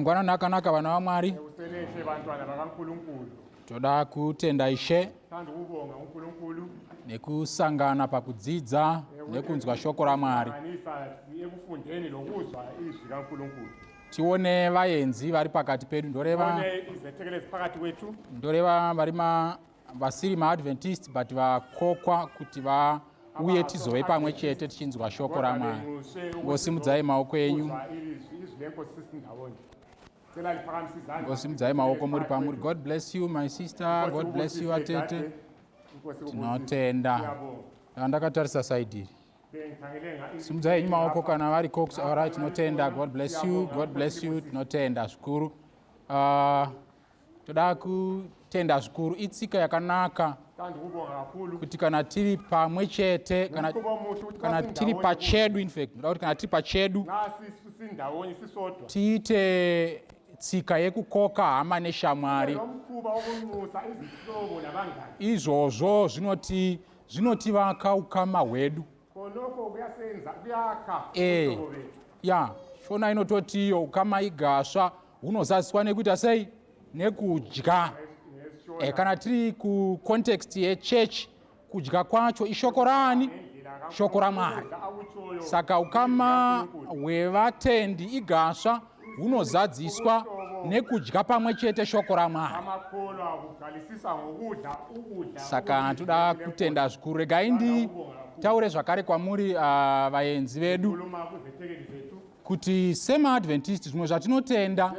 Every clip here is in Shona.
Mangwanani akanaka vana vaMwari. Ekuseni bantwana bakaNkulunkulu. Toda kutenda Ishe Thanda ukubonga uNkulunkulu nekusangana pakudzidza nekunzwa shoko raMwari. Hlanganisa ekufundeni lokuzwa izwi kaNkulunkulu. Tione vaenzi vari pakati pedu ndoreva Sibone izethekeli eziphakathi kwethu ndoreva vari ma vasiri maadventist but vakokwa kuti vauye tizove pamwe chete tichinzwa shoko ramwari ngosimudzai maoko enyu ngosimudzai maoko muri pamuri god bless you my sister god bless you atete tinotenda ndakatarisa saidi iri simudzai henyu maoko kana vari cox alright tinotenda god bless you god bless you tinotenda zvikuru uh, Toda kutenda zvikuru, itsika yakanaka kuti kana tiri pamwe chete kana, kana tiri pachedu in fact ndoda kuti kana tiri pachedu tiite tsika yekukoka hama neshamwari. Izvozvo zvinoti zvinotivaka ukama hwedu. Eh, ya shona inototiyo ukama igasva hunozadziswa nekuita sei nekudya e, kana tiri kucontext yechechi kudya kwacho ishoko raani shoko ramwari saka ukama hwevatendi igasva hunozadziswa nekudya pamwe chete shoko ramwari saka toda kutenda zvikuru regai nditaure zvakare kwamuri uh, vaenzi vedu kuti semaadventist zvimwe zvatinotenda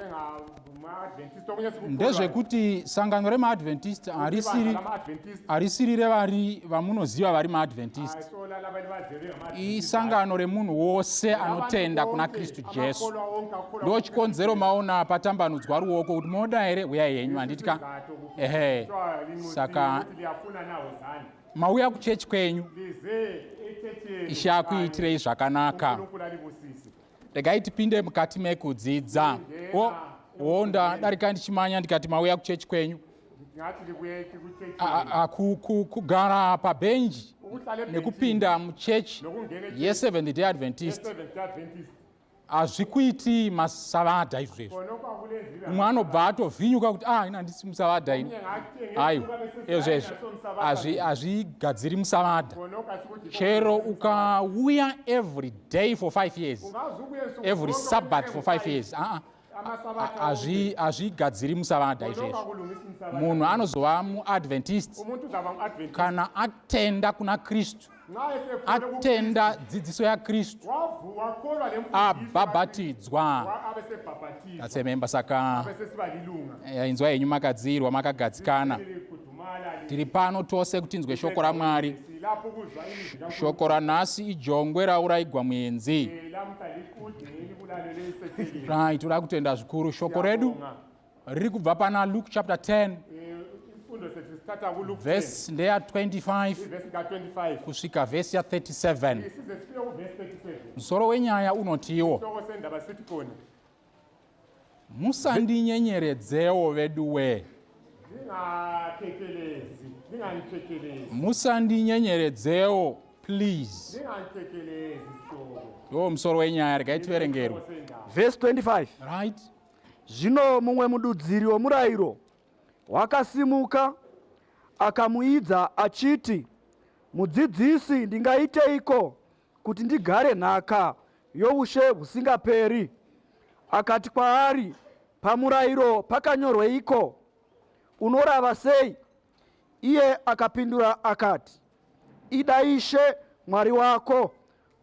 ndezvekuti sangano remaadventist harisiri harisiri revari vamunoziva vari maadventist isangano remunhu wose anotenda kuna kristu jesu ndo chikonzero maona patambanudzwa ruoko kuti moda here huyai henyu handiti ka ehe saka mauya kuchechi kwenyu ishe akuitirei zvakanaka regai tipinde mukati mekudzidza o o ndadarika ndichimanya ndikati mauya kuchechi kwenyu kugara pabhenji nekupinda muchechi yeseventh day adventist hazvikuiti masavadha izvo izvo umwe anobva atovhinyuka kuti ah ini handisi musavadha ini aiwa izvo izvo hazvigadziri musavadha chero ukauya every day for five years every sabbath for five years aa hazvigadziri musavadha izvezvi munhu anozova muadventist kana atenda kuna kristu atenda dzidziso yakristu abhabhatidzwa atsememba saka eh, inzwa henyu makadzirwa makagadzikana tiri pano tose kuti tinzwe shoko ramwari shoko ranhasi ijongwe rauraigwa muenzi right toda kutenda zvikuru shoko redu riri kubva pana luke chapter 10 vhesi ndeya 25 kusvika vhesi ya 37 musoro wenyaya unotiwo Musandinyenyeredzewo veduwee. Musandinyenyeredzewo please. Ndiwo musoro wenyaya regai tiverengerwe. Verse 25. Right. Zvino mumwe mududziri womurayiro wakasimuka akamuidza achiti, Mudzidzisi, ndingaiteiko kuti ndigare nhaka youshe husingaperi. Akati kwaari, Pamurayiro pakanyorweiko? Unorava sei? Iye akapindura akati, Ida Ishe Mwari wako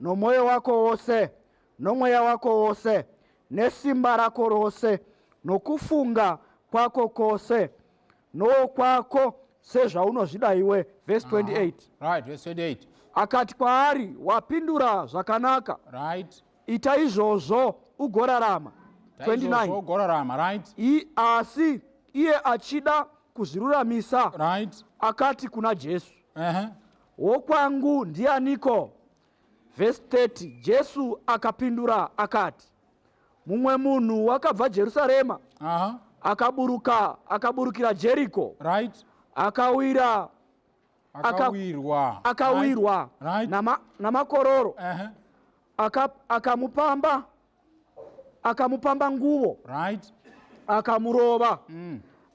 nomwoyo wako wose, nomweya wako wose, nesimba rako rose, nokufunga kwako kwose, nowokwako sezvaunozvida iwe. Vhesi 28. Right, verse 28. Akati kwaari, Wapindura zvakanaka. Right. Ita izvozvo ugorarama. 29. Ugorarama, right. I, asi iye achida kuzviruramisa right. Akati kuna Jesu, -huh. Wokwangu ndianiko? Vhesi 30, Jesu akapindura akati, Mumwe munhu wakabva Jerusarema uh -huh. akaburuka akaburukira Jeriko right. akawira akawirwa akawirwa right. nama, namakororo -huh. akamupamba aka. Akamupamba nguvo. Right. Akamurova.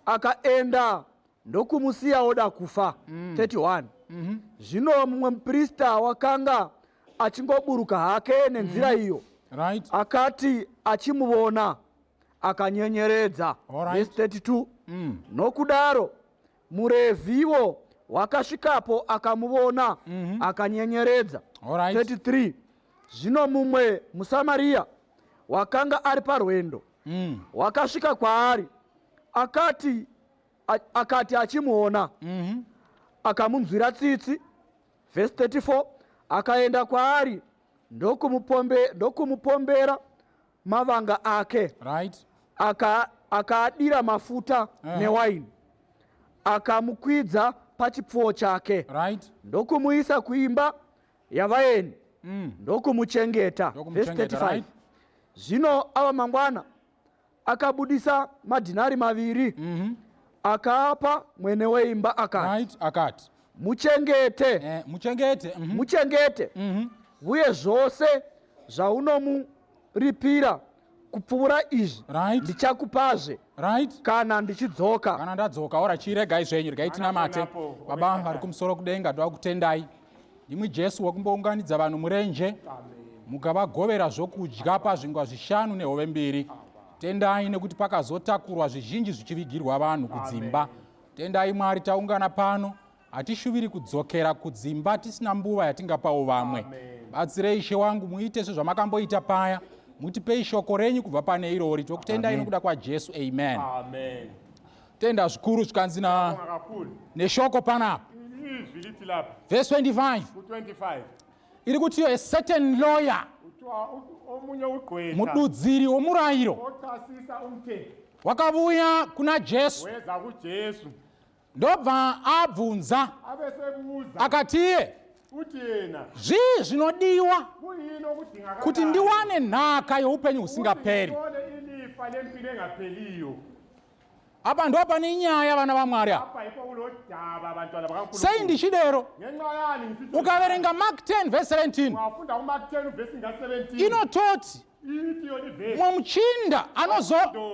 Akaenda ndokumusiya oda kufa. 31. Zvino mumwe muprista wakanga achingoburuka hake nenzira iyo. Right. Akati achimuvona, akanyenyeredza. Alright. Verse 32. Nokudaro muRevhiwo wakasvikapo akamuvona, akanyenyeredza. Alright. 33. Zvino mumwe muSamaria wakanga ari parwendo wakasvika kwaari, akati achimuona, akamunzwira tsitsi. Vhesi 34. Akaenda kwaari, ndokumupombera mavanga ake, akaadira mafuta newaini, akamukwidza pachipfuwo chake, ndokumuisa kuimba yavaeni, ndokumuchengeta. Vhesi Ndokumuchengeta, 35. Zvino ava mangwana akabudisa madhinari 2, akaapa mwene weimba, akati, Right, akati, "Muchengete." Muchengete. "Muchengete, uye zvose zvaunomuripira kupfuura izvi ndichakupazve kana ndichidzoka." Kana ndadzoka. Ora, chiregai zvenyu, regai tinamate. Napo, Baba vari kumusoro kudenga, ndoda kutendai ndimwi Jesu wekumbounganidza vanhu murenje, mukavagovera zvokudya pazvingwa 5 nehove 2. Tendai nekuti pakazotakurwa zvizhinji zvichivigirwa vanhu kudzimba. Tendai Mwari, taungana pano, hatishuviri kudzokera kudzimba tisina mbuva yatingapawo vamwe. Batsirei, Ishe wangu, muite sezvamakamboita paya, mutipei shoko renyu kubva pane irori. Tokutendai nokuda kwaJesu, amen. Amen. Tenda zvikuru. Zvikanzi na Kakhulu. neshoko panapa, Izwi lithi lapha verse 25, ku-25, iri kuti a certain lawyer, kuthiwa omunye ugqwetha, mududziri womurayiro, ochasisa umthetho, wakavuya kuna Jesu, weza kuJesu, ndobva abvunza, abesebuza, akati iye, uthi yena, "Zvii zvinodiwa kuyini okudingakalayo kuti ndiwane nhaka youpenyu husingaperi?" ukuthi ngithole ilifa lempilo engapheliyo? Apa ndo pane nyaya, vana vaMwari, apa. Apha yikho kulodaba, bantwana Sei bakaNkulunkulu. ndichidero? Ngenxa yani ngisithi? Ukaverenga Mark 10 verse 17, Ungafunda kuMark 10 uvesi nga-17, inototi ithi yona ivesi, mumwe muchinda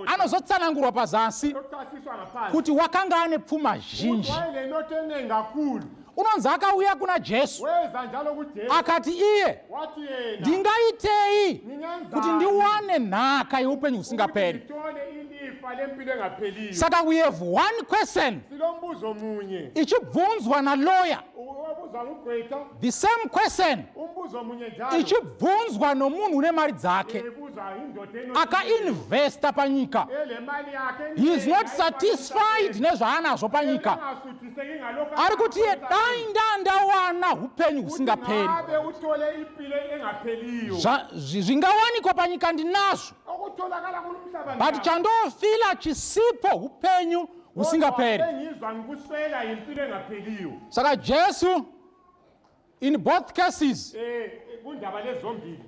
anozotsanangurwa pazasi ochasiswa ngaphansi, kuti wakanga ane pfuma zhinji, ukuthi wayelenotho eningi kakhulu, unonzi akauya kuna Jesu, weza njalo kuJesu, akati iye, wathi yena, "Ndingaitei "Ngingenzani kuti ndiwane nhaka yeupenyu ukuthi husingaperi?" ngithole ilifa lempilo engapheliyo?" Saka we have one question Silombuzo munye ichibvunzwa nalawyer, obuzwa ngugqwetha, the same question umbuzo munye njalo ichibvunzwa nomunhu une mari dzake, ebuzwa indoda enothileyo, akainvesta panyika. elemali yakhe. He is not satisfied nezvaanazvo panyika. Engasuthiseki ngalokho. Ari kuti iye, "Dai ndandawana upenyu husingaperi." Ngabe uthole impilo engapheliyo. Zvingawanikwa panyika ndinazvo, Okutholakala kulumhlaba but chandofila chisipo upenyu husingaperi. Engizwa ngikuswela impilo engapheliyo. Saka Jesu, in both cases, Kundaba lezombili,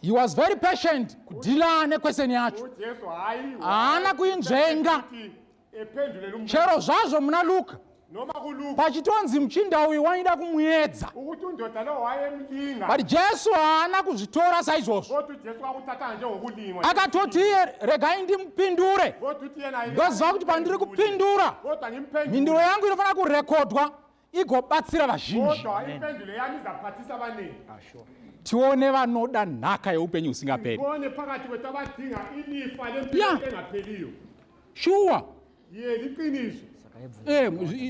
he was very patient kudeala nequestion yacho. uJesu hayi Haana kuinzvenga. ukuthi ephendule lo mbuzo. Chero zvazvo muna Luka Noma kuLuka pachitonzi muchinda uyu waida kumuedza, ukuthi undoda lo wayemlinga, but Jesu haana kuzvitora saizvozvo. Kodwa uJesu wakuthatha njengokulingwa. Akatoti iye, "Regai ndimupindure." Kodwa uthi yena, Ndoziva kuti pandiri kupindura, kodwa ngimphendule, mhinduro yangu inofanira kurekodwa igobatsira vazhinji. Kodwa impendulo yami izaphathisa abaningi. Tione vanoda nhaka yeupenyu husingaperi. Sibone phakathi kwethu abadinga ilifa lempilo engapheliyo. Shuwa. Ye, liqiniso.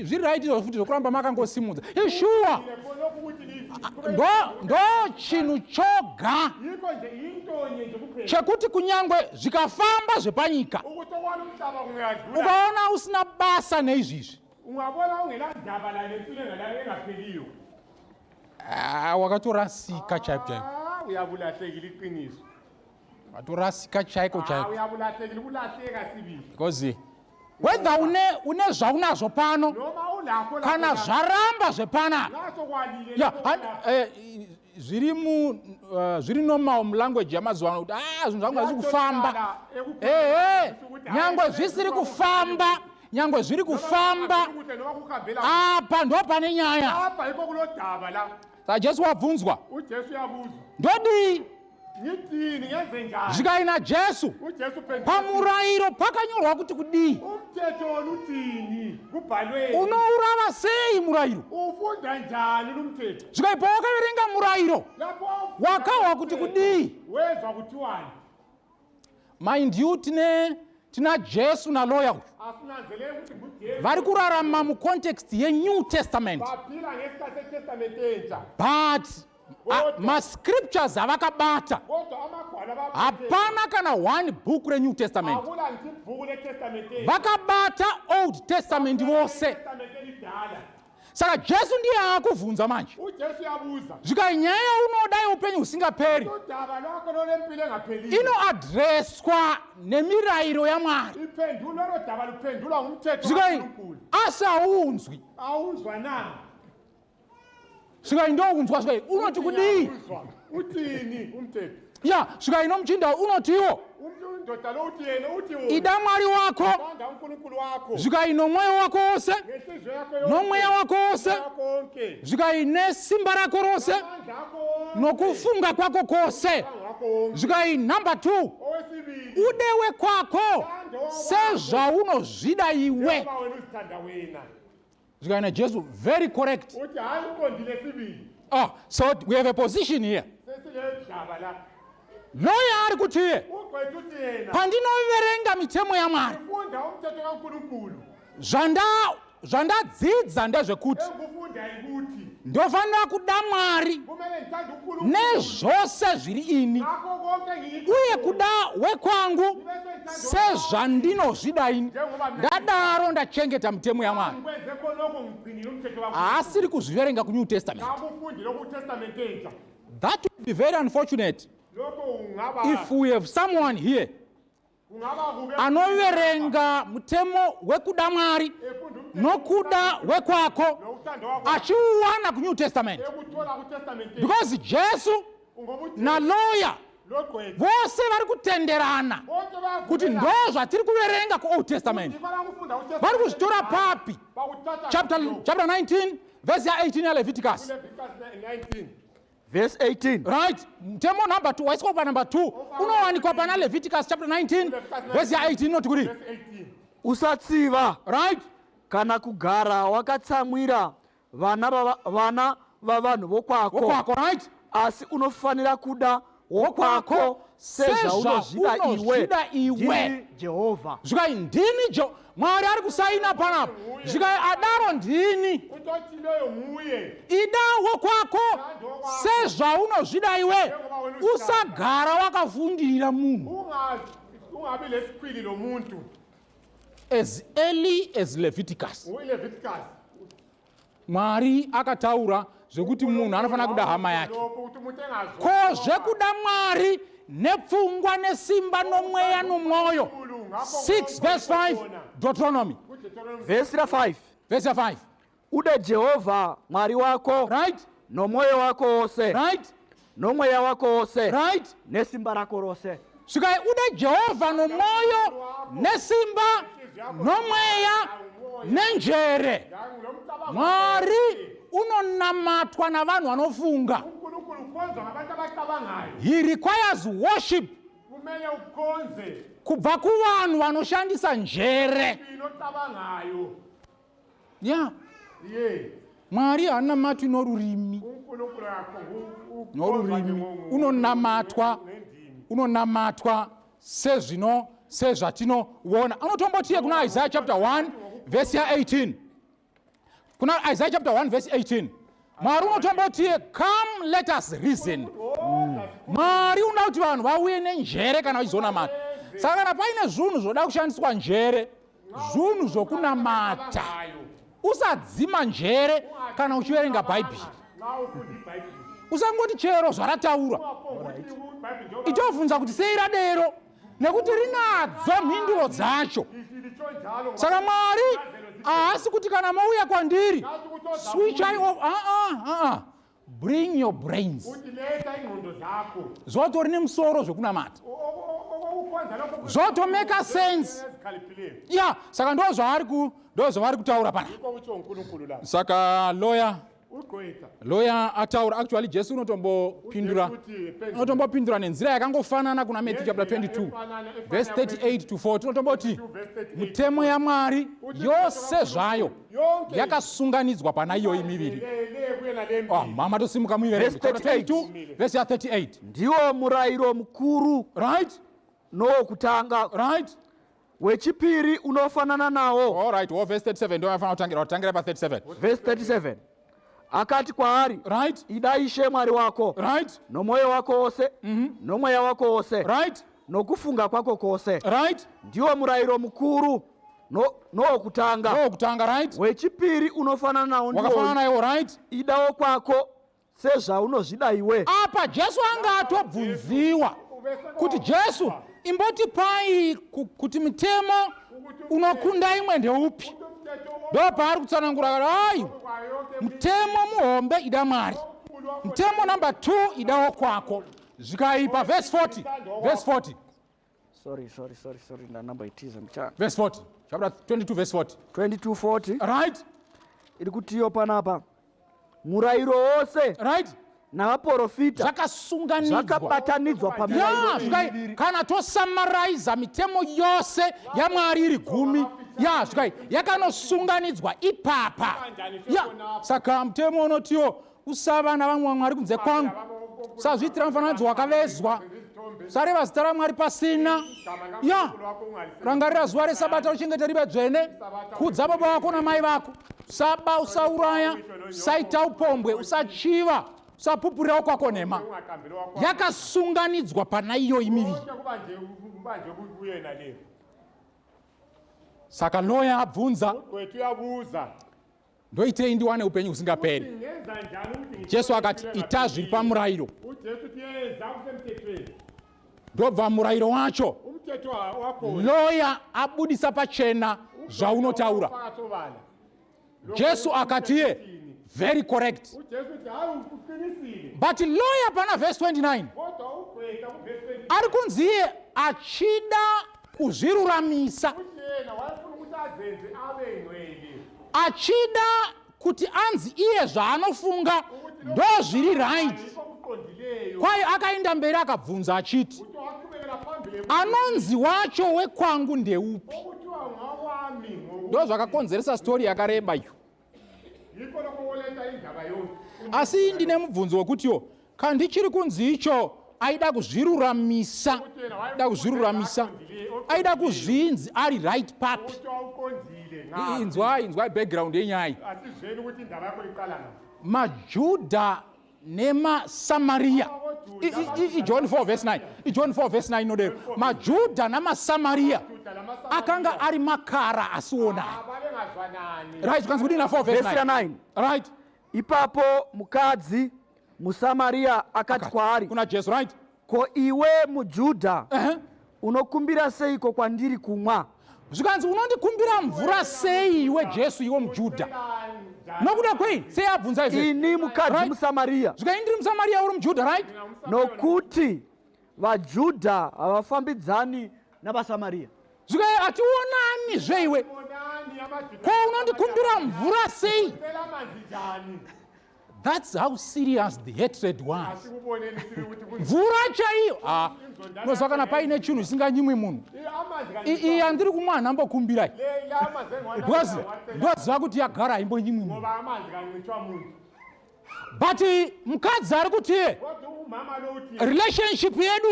Zviri right izvo futi zvokuramba makangosimudza, ishuwa. Lokhu ukuthi Ndo chinhu choga yikho nje intonye nje kuphela chekuti kunyangwe zvikafamba zvepanyika, ukuthi okwana umhlaba kungayadlula, ukaona usina basa neizvizvi, ungabona ungelandaba la lempilo engapheliyo, ah, wakatorasika chaiko chaiko. Ah, uyabulahlekile, iqiniso. Watorasika chaiko Ah, chaiko, uyabulahlekile, kulahleka sibili. Because whether une zvaunazvo pano, Noma ulakho lapho kana zvaramba zvepanapa, ngaso kwalile ya lapho zviri mu zviri normal mulanguage yamazuva ano kuti a zvinhu zvangu hazvisi kufamba. Ehe, nyangwe zvisiri kufamba, nyangwe zviri kufamba, Kuhle noma kuhambela, apa ndo pane nyaya. Apha yikho kulodaba la. Saka Jesu wabvunzwa, UJesu uyabuzwa, "Ndodii Ngithini ngenze njani? Zvikai naJesu. UJesu uphendula. Pamurayiro pakanyorwa kuti kudii? Umthetho wona uthini? Kubhalweni. Unourava sei murayiro? Ufunda njani lumthetho? Zvikai pawakaverenga murayiro Lapho wawufunda wakahwa kuti umthetho, kudii? Wezwa kuthiwani? Mind you, tine tina Jesu naloya uyu Asinanzelele ukuthi nguJesu. vari kurarama mucontext yeNew Testament, Baphila ngesikhathi seTestamente entsha. but mascriptures avakabata Kodwa amagwalo abaphethe hapana kana one book reNew Testament. akula ngisho ibhuku leTestamente entsha. Vakabata Old Testament vose. Testamente elidala. Saka Jesu ndiye aakuvhunza manje. UJesu uyabuza. Zvikai nyaya yaunoda yeupenyu husingaperi Udaba lwakho lolempilo engaphelile. inoadreswa nemirayiro yaMwari. Iphendulwa lo daba luphendulwa ngumthetho Zvikai kaNkulunkulu. asi hauunzwi. Awuzwa na? Zvikai ndounzwa. Zvikai unoti kudii? Uyakuzwa. Uthini umthetho? Ya, zvikai nomuchinda unotiwo Umuntu indoda lo uthi yena uthi wona. ida Mwari wako Thanda uNkulunkulu wakho. zvikai nomwoyo wako wose Ngenhliziyo yakho yonke. nomweya wako wose Wakho wonke. zvikai nesimba rako rose Amandla akho wonke. nokufunga kwako kose. Wakho wonke. Zvikai number 2, Owesibili. udewe kwako sezvaunozvida iwe. Njengoba wena uzithanda wena. Zvikai naJesu very correct. Uthi hayi uqondile sibili. Oh, so we have a position here. Sesiledaba la. Loya ari kuti iye Ugqwetha uthi yena. pandinoverenga mitemo yaMwari, Funda umthetho kaNkulunkulu. Zvandadzidza ndezvekuti Engikufunda ukuthi ndofanira kuda Mwari kumele ngithande uNkulunkulu nezvose zviri ini, ngakho konke engiyikho uye kuda wekwangu sezvandinozvida ini. Ndadaro ndachengeta mitemo yaMwari. Ngikwenze khonokho ngigcinile umthetho kaNkulunkulu. Haasiri kuzviverenga kuNew Testament. Ngakufundile kuTestament entsha. That would be very unfortunate Lokho kungaba if we have someone here kungaba kube anoverenga mutemo wekuda Mwari efunda umthetho nokuda wekwako nokuthanda wakho achiuwana kuNew Testament, ekuthola kuTestament entsha. because Jesu Ngoba uJesu naloya logqwetha vose vari kutenderana bonke bayavumelana. kuti ndo zvatiri kuverenga kuOld Testament. Yikho la kufunda kuTestament Vari kuzvitora papi? Bakuthatha Chapter 19 verse ya18 yaLeviticus. Leviticus 19. Verse 18. Right, mutemo number 2 waiswa pa number 2 unowanikwa pana Leviticus chapter 19 verse ya18 inoti kuri Verse 18. Usatsiva right kana kugara wakatsamwira vana vavanhu vokwako, wokwako, right, asi unofanira kuda wokwako Wokwako sezvaunozvida iwe. Sezvaunozvida iwe. Ndini Jehovha. Zvikai ndini jo Mwari ari kusaina panapa. Zvikai adaro ndini. Utothileyo nguye. Ida wokwako sezvaunozvida iwe, usagara wakafundira munhu. Ungabi lesikhwili lomuntu. As early as Leviticus, ULeviticus. Mwari akataura zvekuti munhu anofanira kuda hama yake. Lokho ukuthi umuntu engazwa. Ko zvekuda Mwari nepfungwa nesimba nomweya nomwoyo, 6 verse 5 Deuteronomy. Vhesi ra5. Verse ya5. Ude Jehovha Mwari wako nomwoyo wako wose nomweya wako wose nesimba rako rose. Svikai ude Jehovha nomwoyo nesimba nomweya nenjere. Mwari unonamatwa navanhu vanofunga. uNkulunkulu ukhonzwa ngabantu abacabangayo. He requires worship Kumele ukhonze kubva kuvanhu vanoshandisa njere. inocabangayo. Ya. Ye. Mwari haanamatwi norurimi. uNkulunkulu akho Norurimi unonamatwa, unonamatwa sezvino sezvatinoona. Anotombotiye kuna Isaiah chapter 1 verse ya18, kuna Isaiah chapter 1 verse 18, Mwari unotombotiye, "Come, let us reason." Mwari unoda kuti vanhu vauye nenjere kana vachizonamata. Saka kana paine zvinhu zvoda kushandiswa njere, zvinhu zvokunamata. Usadzima njere kana uchiverenga Bhaibheri. Nxa ufunda iBhayibhili. Usangoti chero zvarataura. Ungaphonguthi iBhayibhili njengoba Itovhunza kuti sei radero, nekuti rinadzo mhinduro dzacho. Litsho njalo ngoba Saka Mwari haasi kuti kana mouya kwandiri switchai off. Aa, aa, bring your brains. Uthi letha ingqondo zakho. Zvotori nemusoro zvekunamata. Okukhonza lokho Zvotomeka sense. Ezikhaliphileyo. Ya, saka ndo zvaari ku ndo zvavari kutaura pana. Yikho kutsho uNkulunkulu la. Saka lawyer Loya ataura, actually Jesu unotombopindura, unotombopindura nenzira yakangofanana kuna Matthew chapter 22 verse 38 to 40. Unotomboti mutemo yaMwari yose zvayo yakasunganidzwa pana iyoyi miviri. Oh, mama, tosimuka muiverenge. Verse Chapter 38. 22 verse ya 38. Ndiwo murayiro mukuru nowokutanga. Wechipiri unofanana nawo. All right, wo verse 37 ndo yafanira kutangira, kutangira pa 37. Verse 37, akati kwaari, ida Ishe Mwari wako nomwoyo wako wose, nomweya wako wose, nokufunga kwako kwose. Ndiwo murayiro mukuru nowokutanga. Nowokutanga, right. Wechipiri unofanana nawo Wakafanana ndiwoyu, nawo, right. Idawo kwako sezvaunozvida iwe. Apa Jesu anga atobvunziwa kuti, Jesu, imbotipai kuti mitemo unokunda imwe ndeupi? Ndo paari kutsanangura, ai, mutemo muhombe ida Mwari, mutemo namba 2 idawo kwako. Zvikaipa verse 40, verse 40. Sorry, sorry, sorry, sorry, ndanamboitiza mchana. Verse 40, chapter 22 verse 40. 2240. Iri kutiyo panapa, murayiro wose navaprofita zvakasunganidzwa, zvakabatanidzwa pamirayiro ya zvikai, kana tosamaraiza mitemo yose yaMwari iri 10, ya zvikai, yakanosunganidzwa ipapa. Ya, saka mutemo unotiwo usava navamwe vamwari kunze kwangu, usazviitira mufananidzo wakavezwa, usareva zita raMwari pasina, ya, rangarira zuva resabata uchengete rive dzvene, kudza baba vako namai vako, usaba, usauraya, usaita upombwe, usachiva, usapupurirawo kwako nhema. Yakasunganidzwa pana iyoyi miviri. Kubanjwe kuyena leyo. Saka loya abvunza, Ugqwetha uyabuza, ndoitei ndiwane upenyu husingaperi? Ngenza njani ukuthi Jesu akati, ita zviri pamurayiro. UJesu uthi yenza kusemthethweni. Ndobva murayiro wacho, Umthetho wakhona, loya abudisa pachena zvaunotaura. Faka Jesu akatiye, very correct. UJesu uthi, hayi, uqinisile. But lawyer pana verse 29, Kodwa ugqwetha kuvesi 20, ari kunzi iye achida kuzviruramisa, uthi yena wayefuna ukuthi azenze abe ngcwele, achida kuti anzi iye zvaanofunga ndo zviri right. Yikho kuqondileyo. Kwayo akaenda mberi akabvunza achiti, Uthi waqhubekela phambili, anonzi wacho wekwangu ndeupi? Okuthiwa ngawami Ndo zvakakonzeresa story yakareba iyo. Yikho lokho koletha indaba yonke. Asi ndine mubvunzo wekutiwo, kandichiri kunzi icho aida kuzviruramisa, da kuzviruramisa, aida kuzvinzi ari right papi? Kuthiwa uqondile ngaphi? Inzwai, inzwai background yenyaya. Asizweni ukuthi indaba yakho iqala ngaphi. MaJudha nemaSamariya, iJohn 4 verse 9, iJohn 4 verse 9 inodero, maJudha namaSamariya akanga ari makara asionani. Babengazwanani. Right, kanzi kudini na 4 verse Vhesi 9? ya 9. Ipapo mukadzi muSamariya akati kwaari, Kuna Jesu, right. Ko iwe muJudha unokumbira seiko kwandiri kumwa? Zvikanzi, unondikumbira mvura sei iwe Jesu, iwe muJudha? Nokuda kwei? Sei abvunza izvi? Ini mukadzi muSamariya. Zvikai, ndiri muSamariya, uri muJudha, right. Nokuti vaJudha havafambidzani navaSamariya. Zvikai, hationani zveiwe. Bonani amaJuda. Ko unondikumbira mvura sei? Cela amanzi njani? That's how serious the hatred was. Asikuboneni sibi ukuthi Mvura chaiyo. Ah, unoziva kana paine chinhu chisinganyimwi munhu, Amanzi iyi yandiri kumwa hanambokumbirai, Le la amanzi engiwana because ndoziva kuti yagara haimbonyimwi munhu. Ngoba amanzi kancitshwa muntu. But mukadzi ari kuti iye, Kodwa umama lo uthi, relationship yedu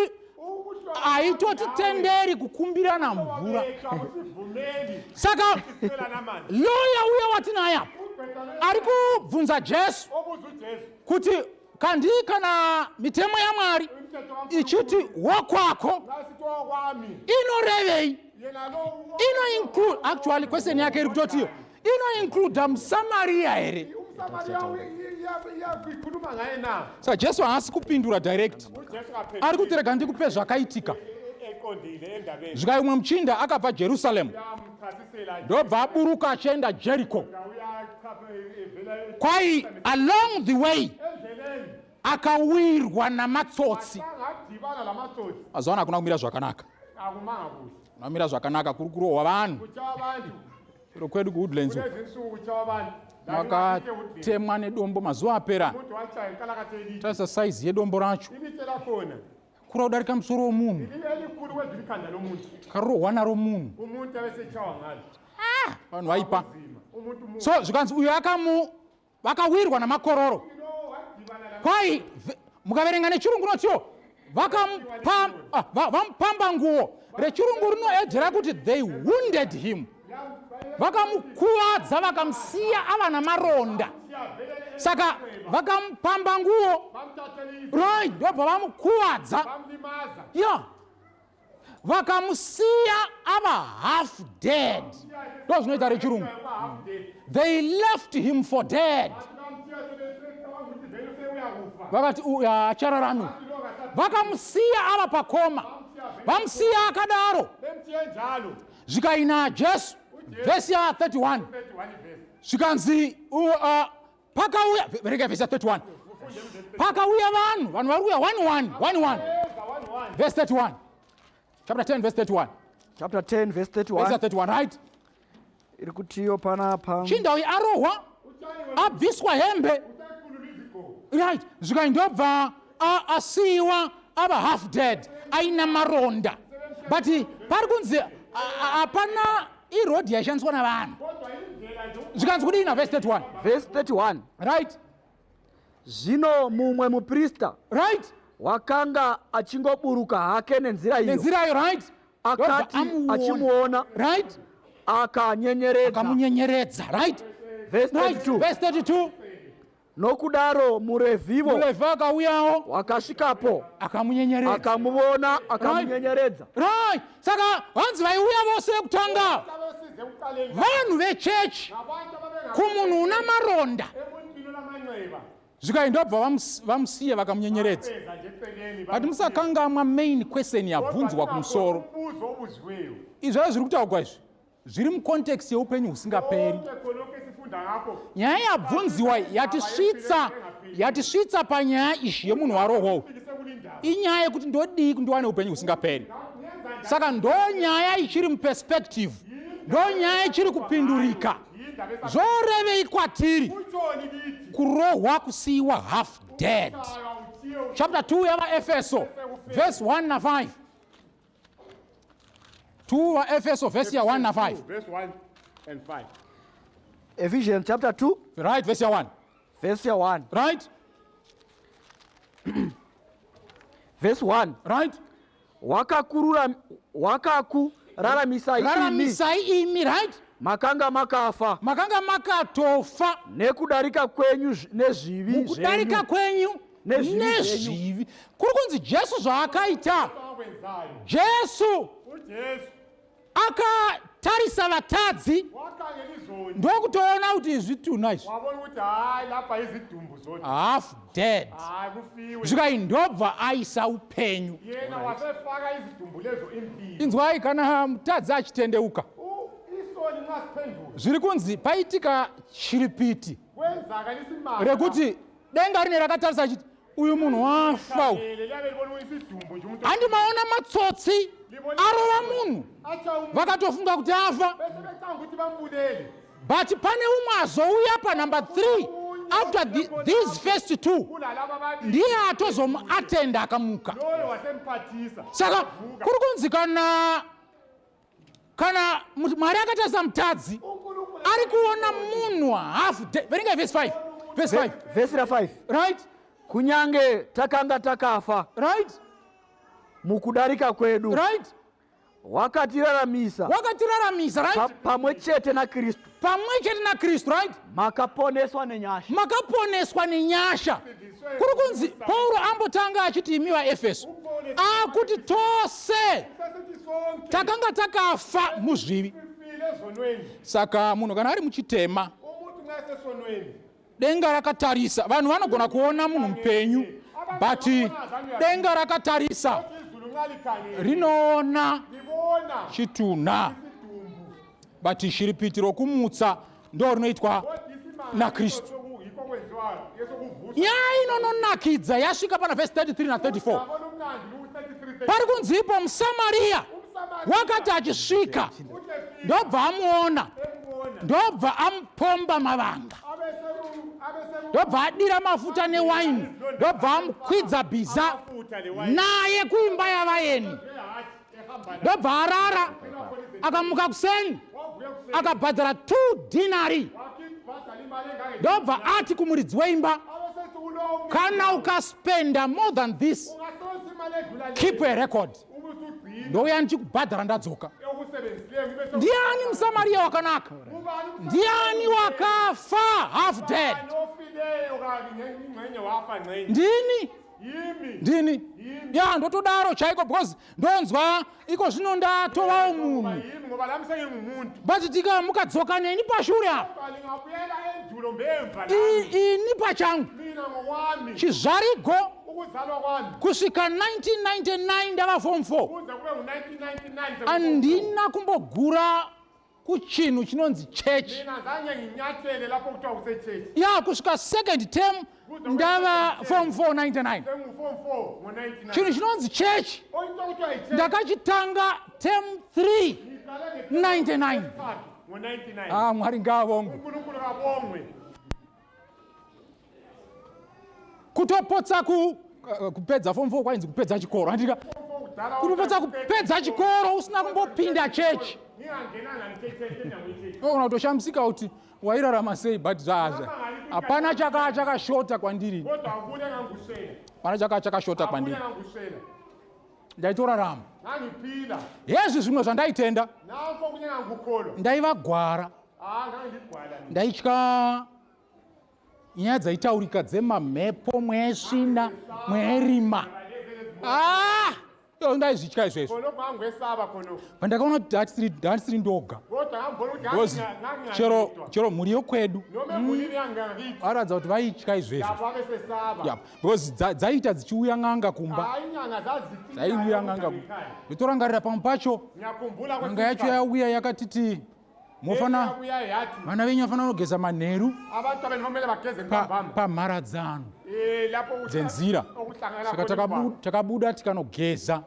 haitotitenderi kukumbirana mvura. Akusivumeli Saka sicela amanzi. loya uya watinaye apa ari kubvunza Jesu Obuza uJesu kuti kandi kana mitemo yaMwari umthetho ichiti wokwako, nasithi okwami, inorevei? Yena lo Ino include, actually question yake iri kutotiyo, inoincluda muSamariya here? UmSamariya iyakhuluma ngaye na? Saka Jesu haasi kupindura direct. UJesu kaphenduli Ari kuti rega ndikupe zvakaitika. Eqondile endabeni. Zvikai, umwe muchinda akabva Jerusalemu, Uyamchasisela. Ndobva aburuka achienda Jeriko. Uyachapha evela Kwai along the way endleleni, akawirwa namatsotsi. Angadibana lamatsotsi. Mazuva ano hakuna kumira zvakanaka. Akumanga kuhle. Kuna kumira zvakanaka, kuri kurohwa vanhu. Kuthiwa abantu. Chero kwedu kuWoodlands makatemwa nedombo mazuva apera. Tarisa size yedombo racho. Kura kudarika musoro womunhu. Karohwa naro munhu. Ah, vanhu vaipa. So zvikanzi uyo akamu vakawirwa namakororo kwai mukaverenga nechirungu notiwo ah, vamupamba nguo rechirungu rinoedzera kuti they wounded him vakamukuvadza vakamusiya ava namaronda saka vakamupamba nguo right ndobva vamukuvadza ya yeah. Vakamusiya ava half dead. Ndo zvinoita rechirungu. They left him for dead. Vakati uyu haachararami. Vakamusiya ava pakoma. Vamusiya akadaro. Zvikaina Jesu vhesi ya 31 zvikanzi pakauya verenga vhesi ya 31 pakauya vanhu vanhu vari kuuya 1 1 1 1 verse 31 chapter 10 verse 31 chapter 10 verse 31 verse 31 right iri kutiyo panapa chinda uyu arohwa abviswa hembe right zvikai ndobva asiyiwa ava half dead aina maronda but pari kunzi hapana iroad yaishandiswa navanhu zvikanzi kudii navhesi 31 vhesi 31 right Zvino mumwe muprista right wakanga achingoburuka hake nenzira iyo nenzira iyo right akati achimuona right akanyenyeredza akamunyenyeredza right verse 32 verse 32 Nokudaro muRevhivo muRevhi akauyawo wakasvikapo akamunyenyeredza akamuvona akamunyenyeredza. Right. Saka hanzi vaiuya vose kutanga vanhu vechechi kumunhu una maronda zvikai ndobva vamusiya vakamunyenyeredza. But musakangamwa main question yabvunzwa kumusoro. Izvozvo zviri kutaurwa izvi zviri mucontext yeupenyu husingaperi. Nyaya yabvunziwa yatisvitsa yatisvitsa panyaya izhi yemunhu warohwa uyu inyaya yekuti ndodii kundiwane upenyu husingaperi. Saka ndo nyaya ichiri muperspective, ndo nyaya ichiri kupindurika. Zvorevei kwatiri kurohwa kusiyiwa half dead? Chapter 2 yavaEfeso verse 1 na 5. 2 vaEfeso verse ya 1 na 5. Verse 1 and 5. Ephesians chapter 2 right verse ya 1 verse ya 1 right verse 1 right wakakurura wakakuraramisai imi raramisai imi right makanga makafa makanga makatofa nekudarika kwenyu nezvivi mukudarika zvenyu kwenyu Nezvivi nezvivi kuri kunzi Jesu zvaakaita Jesu akatarisa vatadzi ndokutoona kuti izvitunha izvi half dead zvikai ndobva aisa upenyu. Inzwai, kana mutadzi achitendeuka zviri kunzi paitika chiripiti rekuti denga rine rakatarisa achiti uyu munhu wafa uyu. Handi maona matsotsi arova munhu vakatofunga kuti afa, but pane umwe azouya panumber 3 after these first two ndiye atozomuatenda akamuka. Saka kuri kunzi kana Mwari akatarisa mutadzi ari kuona munhu half dead. Verengai verse 5. Verse 5. Verse ra 5. Right? Kunyange takanga takafa. Right? Mukudarika kwedu. Right? Wakatiraramisa. Wakatiraramisa, right? Pamwe chete naKristu. Pamwe chete naKristu, right? Makaponeswa nenyasha. Makaponeswa nenyasha. Kuri kunzi Pauro ambotanga achiti imi vaEfeso, akuti tose takanga takafa muzvivi. Saka munhu kana ari muchitema, denga rakatarisa, vanhu vanogona kuona munhu mupenyu, but denga rakatarisa rinoona chitunha. But shiripiti rokumutsa ndo rinoitwa naKristu. Nyaya inononakidza yasvika pana vhesi 33 na 34. Pari kunzi ipo muSamaria wakati achisvika ndobva amuona. Ndobva amupomba mavanga, ndobva adira mafuta newaini, ndobva amukwidza bhiza naye kuimba yavaeni, ndobva arara. Akamuka kuseni, akabhadhara 2 dinari, ndobva ati kumuridzi weimba, "Kana ukaspenda more than this, keep a record, ndouya ndichikubhadhara ndadzoka." Ndiani muSamariya wakanaka? Ndiani wakafa half dead? Ndini, ndini. Ya, ndotodaro chaiko, because ndonzwa iko zvino ndatovawo munhu, but tika mukadzoka neni pashure apa, ini pachangu chizvarigo kusvika 1999 ndava form 4, handina kumbogura kuchinhu chinonzi chechi. Ya, kusvika second term ndava form 4 99, chinhu chinonzi chechi ndakachitanga term 3 99. Ah, Mwari ngaavongwe. Kutopotsa kupedza form 4 kwainzi kupedza chikoro, handika? Kutopotsa kupedza chikoro usina kumbopinda chechi, ogona kutoshamisika kuti wairarama sei, but zvazva hapana chakaa chakashota kwandiri, hapana chakaa chakashota kwandiri. Ndaitorarama. Hezvi zvimwe zvandaitenda, ndaiva gwara, ndaitya nyaya dzaitaurika dzemamhepo, mwesvina, mwerima. Ah, ndaizvitya izvezvo. Pandakaona kuti handisiri ndoga, because chero mhuri yokwedu varatidza kuti vaitya izvezvo, because dzaiita dzichiuya n'anga kumba, dzaiuya n'anga. Ndotorangarira pamwe pacho n'anga yacho yauya yakatiti, "Mofana, vana venyu vafanira kugeza manheru pamharadzano dzenzira." Saka takabuda tikanogeza,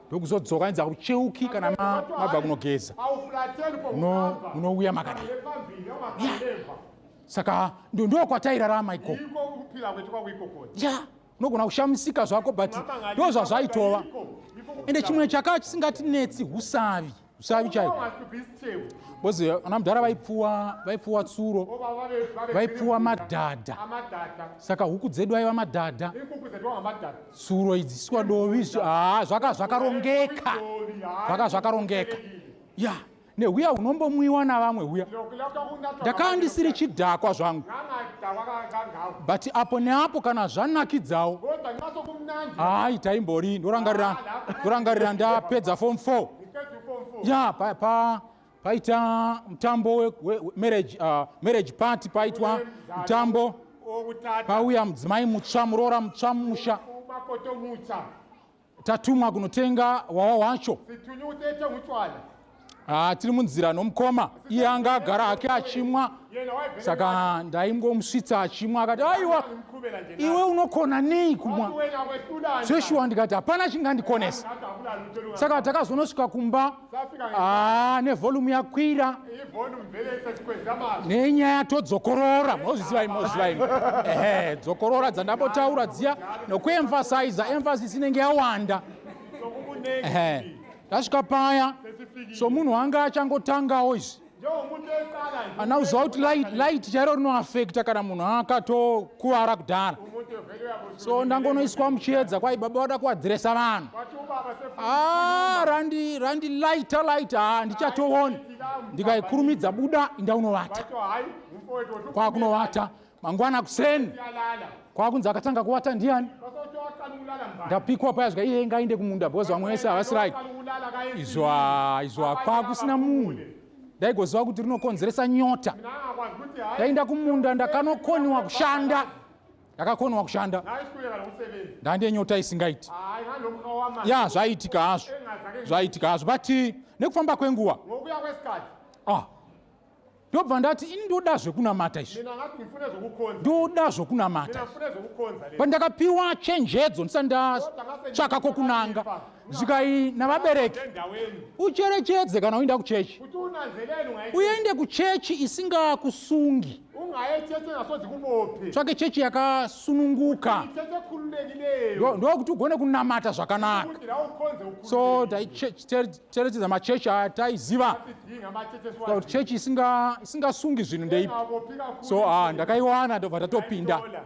ndokuzodzoka inzi, "Haucheuki kana mabva kunogeza, munouya makadai." Saka ndo kwatairarama ikoko. Ya, unogona kushamisika zvako, but ndo zvazvaitova. Ende chimwe chakaa chisingatinetsi usavi, usavi chaiko, because ana mudhara vaipfuwa tsuro, vaipfuwa madhadha. Saka huku dzedu aiva madhadha, tsuro idziswa dovi. Ha, zvaka zvakarongeka, zvaka zvakarongeka. Ya, nehuya hunombomwiwa navamwe huya, ndakaa ndisiri chidhakwa zvangu, but apo neapo kana zvanakidzawo, hai, taimbori. Ndorangarira ndapedza form 4, ya, paita mutambo we marriage party, paitwa mutambo, pauya mudzimai mutsva, muroora mutsva mumusha. Tatumwa kunotenga wawa wacho. Ah, tiri munzira nomukoma, iye anga agara hake achimwa, saka ndaingomusvitsa achimwa. Akati, "Aiwa, iwe unokona nei kumwa zveshuwa?" Ndikati, "Hapana chingandikonesa." Saka takazonosvika kumba, ah, nevolume yakwira, nenyaya todzokorora. Munozviziva, munozviziva imi. Ehe, dzokorora dzandambotaura dziya nokuemphasiza, emphasis inenge yawanda. Ehe, tasvika paya, somunhu anga achangotangawo izvi, ana kuziva kuti light chairo rinoafecta kana munhu akatokuvara kudhara. So ndangonoiswa muchiedza, kwai baba vada kuaddressa vanhu. Ah, randi laita laita, ha, ndichatoona. Ndikaikurumidza buda, indaunovata. Kwakunovata mangwana kuseni, kwakunzi akatanga kuvata ndiani? Ndapikwa paya, zvika iye ngainde kumunda because vamwe vese havasi right. Izwa izwa, kwakusina munhu. Ndaigoziva kuti rinokonzeresa nyota. Ndaenda kumunda, ndakanokoniwa kushanda, ndakakoniwa kushanda, ndande nyota isingaiti. Ya, zvaitika hazvo, zvaitika hazvo, but nekufamba kwenguva, ah, Ndobva ndati ini ndoda zvekunamata izvi. Mina ngathi ngifuna zokukhonza. Ndoda zvokunamata. Mina ngifuna zokukhonza lezi. Pandakapiwa chenjedzo ndisati ndatsvaka kwokunanga. Zvikai navabereki. Endaweni. Ucherechedze kana uenda kuchechi. Kuti unanzelele ungayi. Uende kuchechi isingakusungi. Ungaye chechi engasoze ikubophe. Tsvake chechi yakasununguka. Ichechi ekhululekileyo. Ndokuti ugone kunamata zvakanaka. Ukuthi la ukhonze ukhululekile. So taicherechedza machechi ataiziva. Sidinga amachechi Kuti esiwaziyo. chechi isingasungi zvinhu ndeipi. Engabophi kakhulu. So ndakaiwana ndobva tatopinda. Ngayithola.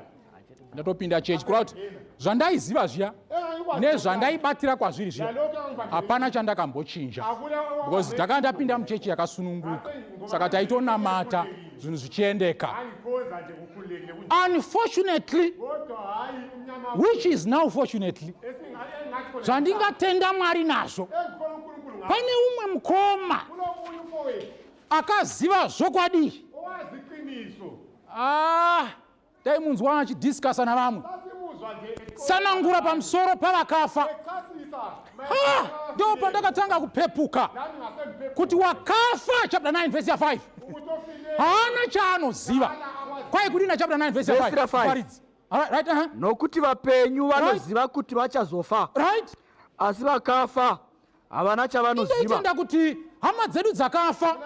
Ndatopinda chechi kureva kuti zvandaiziva zviya Engangikwazi nezvandaibatira kwazviri zviya Nalokhu engangibambele. hapana chandakambochinja Akula because ndakanga ndapinda muchechi yakasununguka saka taitonamata zvinhu zvichiendeka. Angikhonza nje kukhululekile kunje. Unfortunately, Kodwa hayi umnyama which is now fortunately, engathi khona zvandingatenda Mwari nazvo, engikhona uNkulunkulu ngakho. pane umwe mukoma Kulomunye umfowethu akaziva zvokwadi. owazi iqiniso. Ah, taimunzwa achidiscussa navamwe, Sasimuzwa nje tsanangura pamusoro pavakafa. echasisa Ah, ndo pandakatanga kupepuka nami ngasemphephu kuti wakafa chapter 9 verse ya 5 ukuthi ofile haana chaanoziva. Kwai kudina chapter 9 verse ya Verse ya 5 5. Paridzi. Alright, right, uh-huh. Nokuti vapenyu vanoziva kuti vachazofa, Right. asi vakafa havana chavanoziva. Ndaitenda kuti hama dzedu dzakafa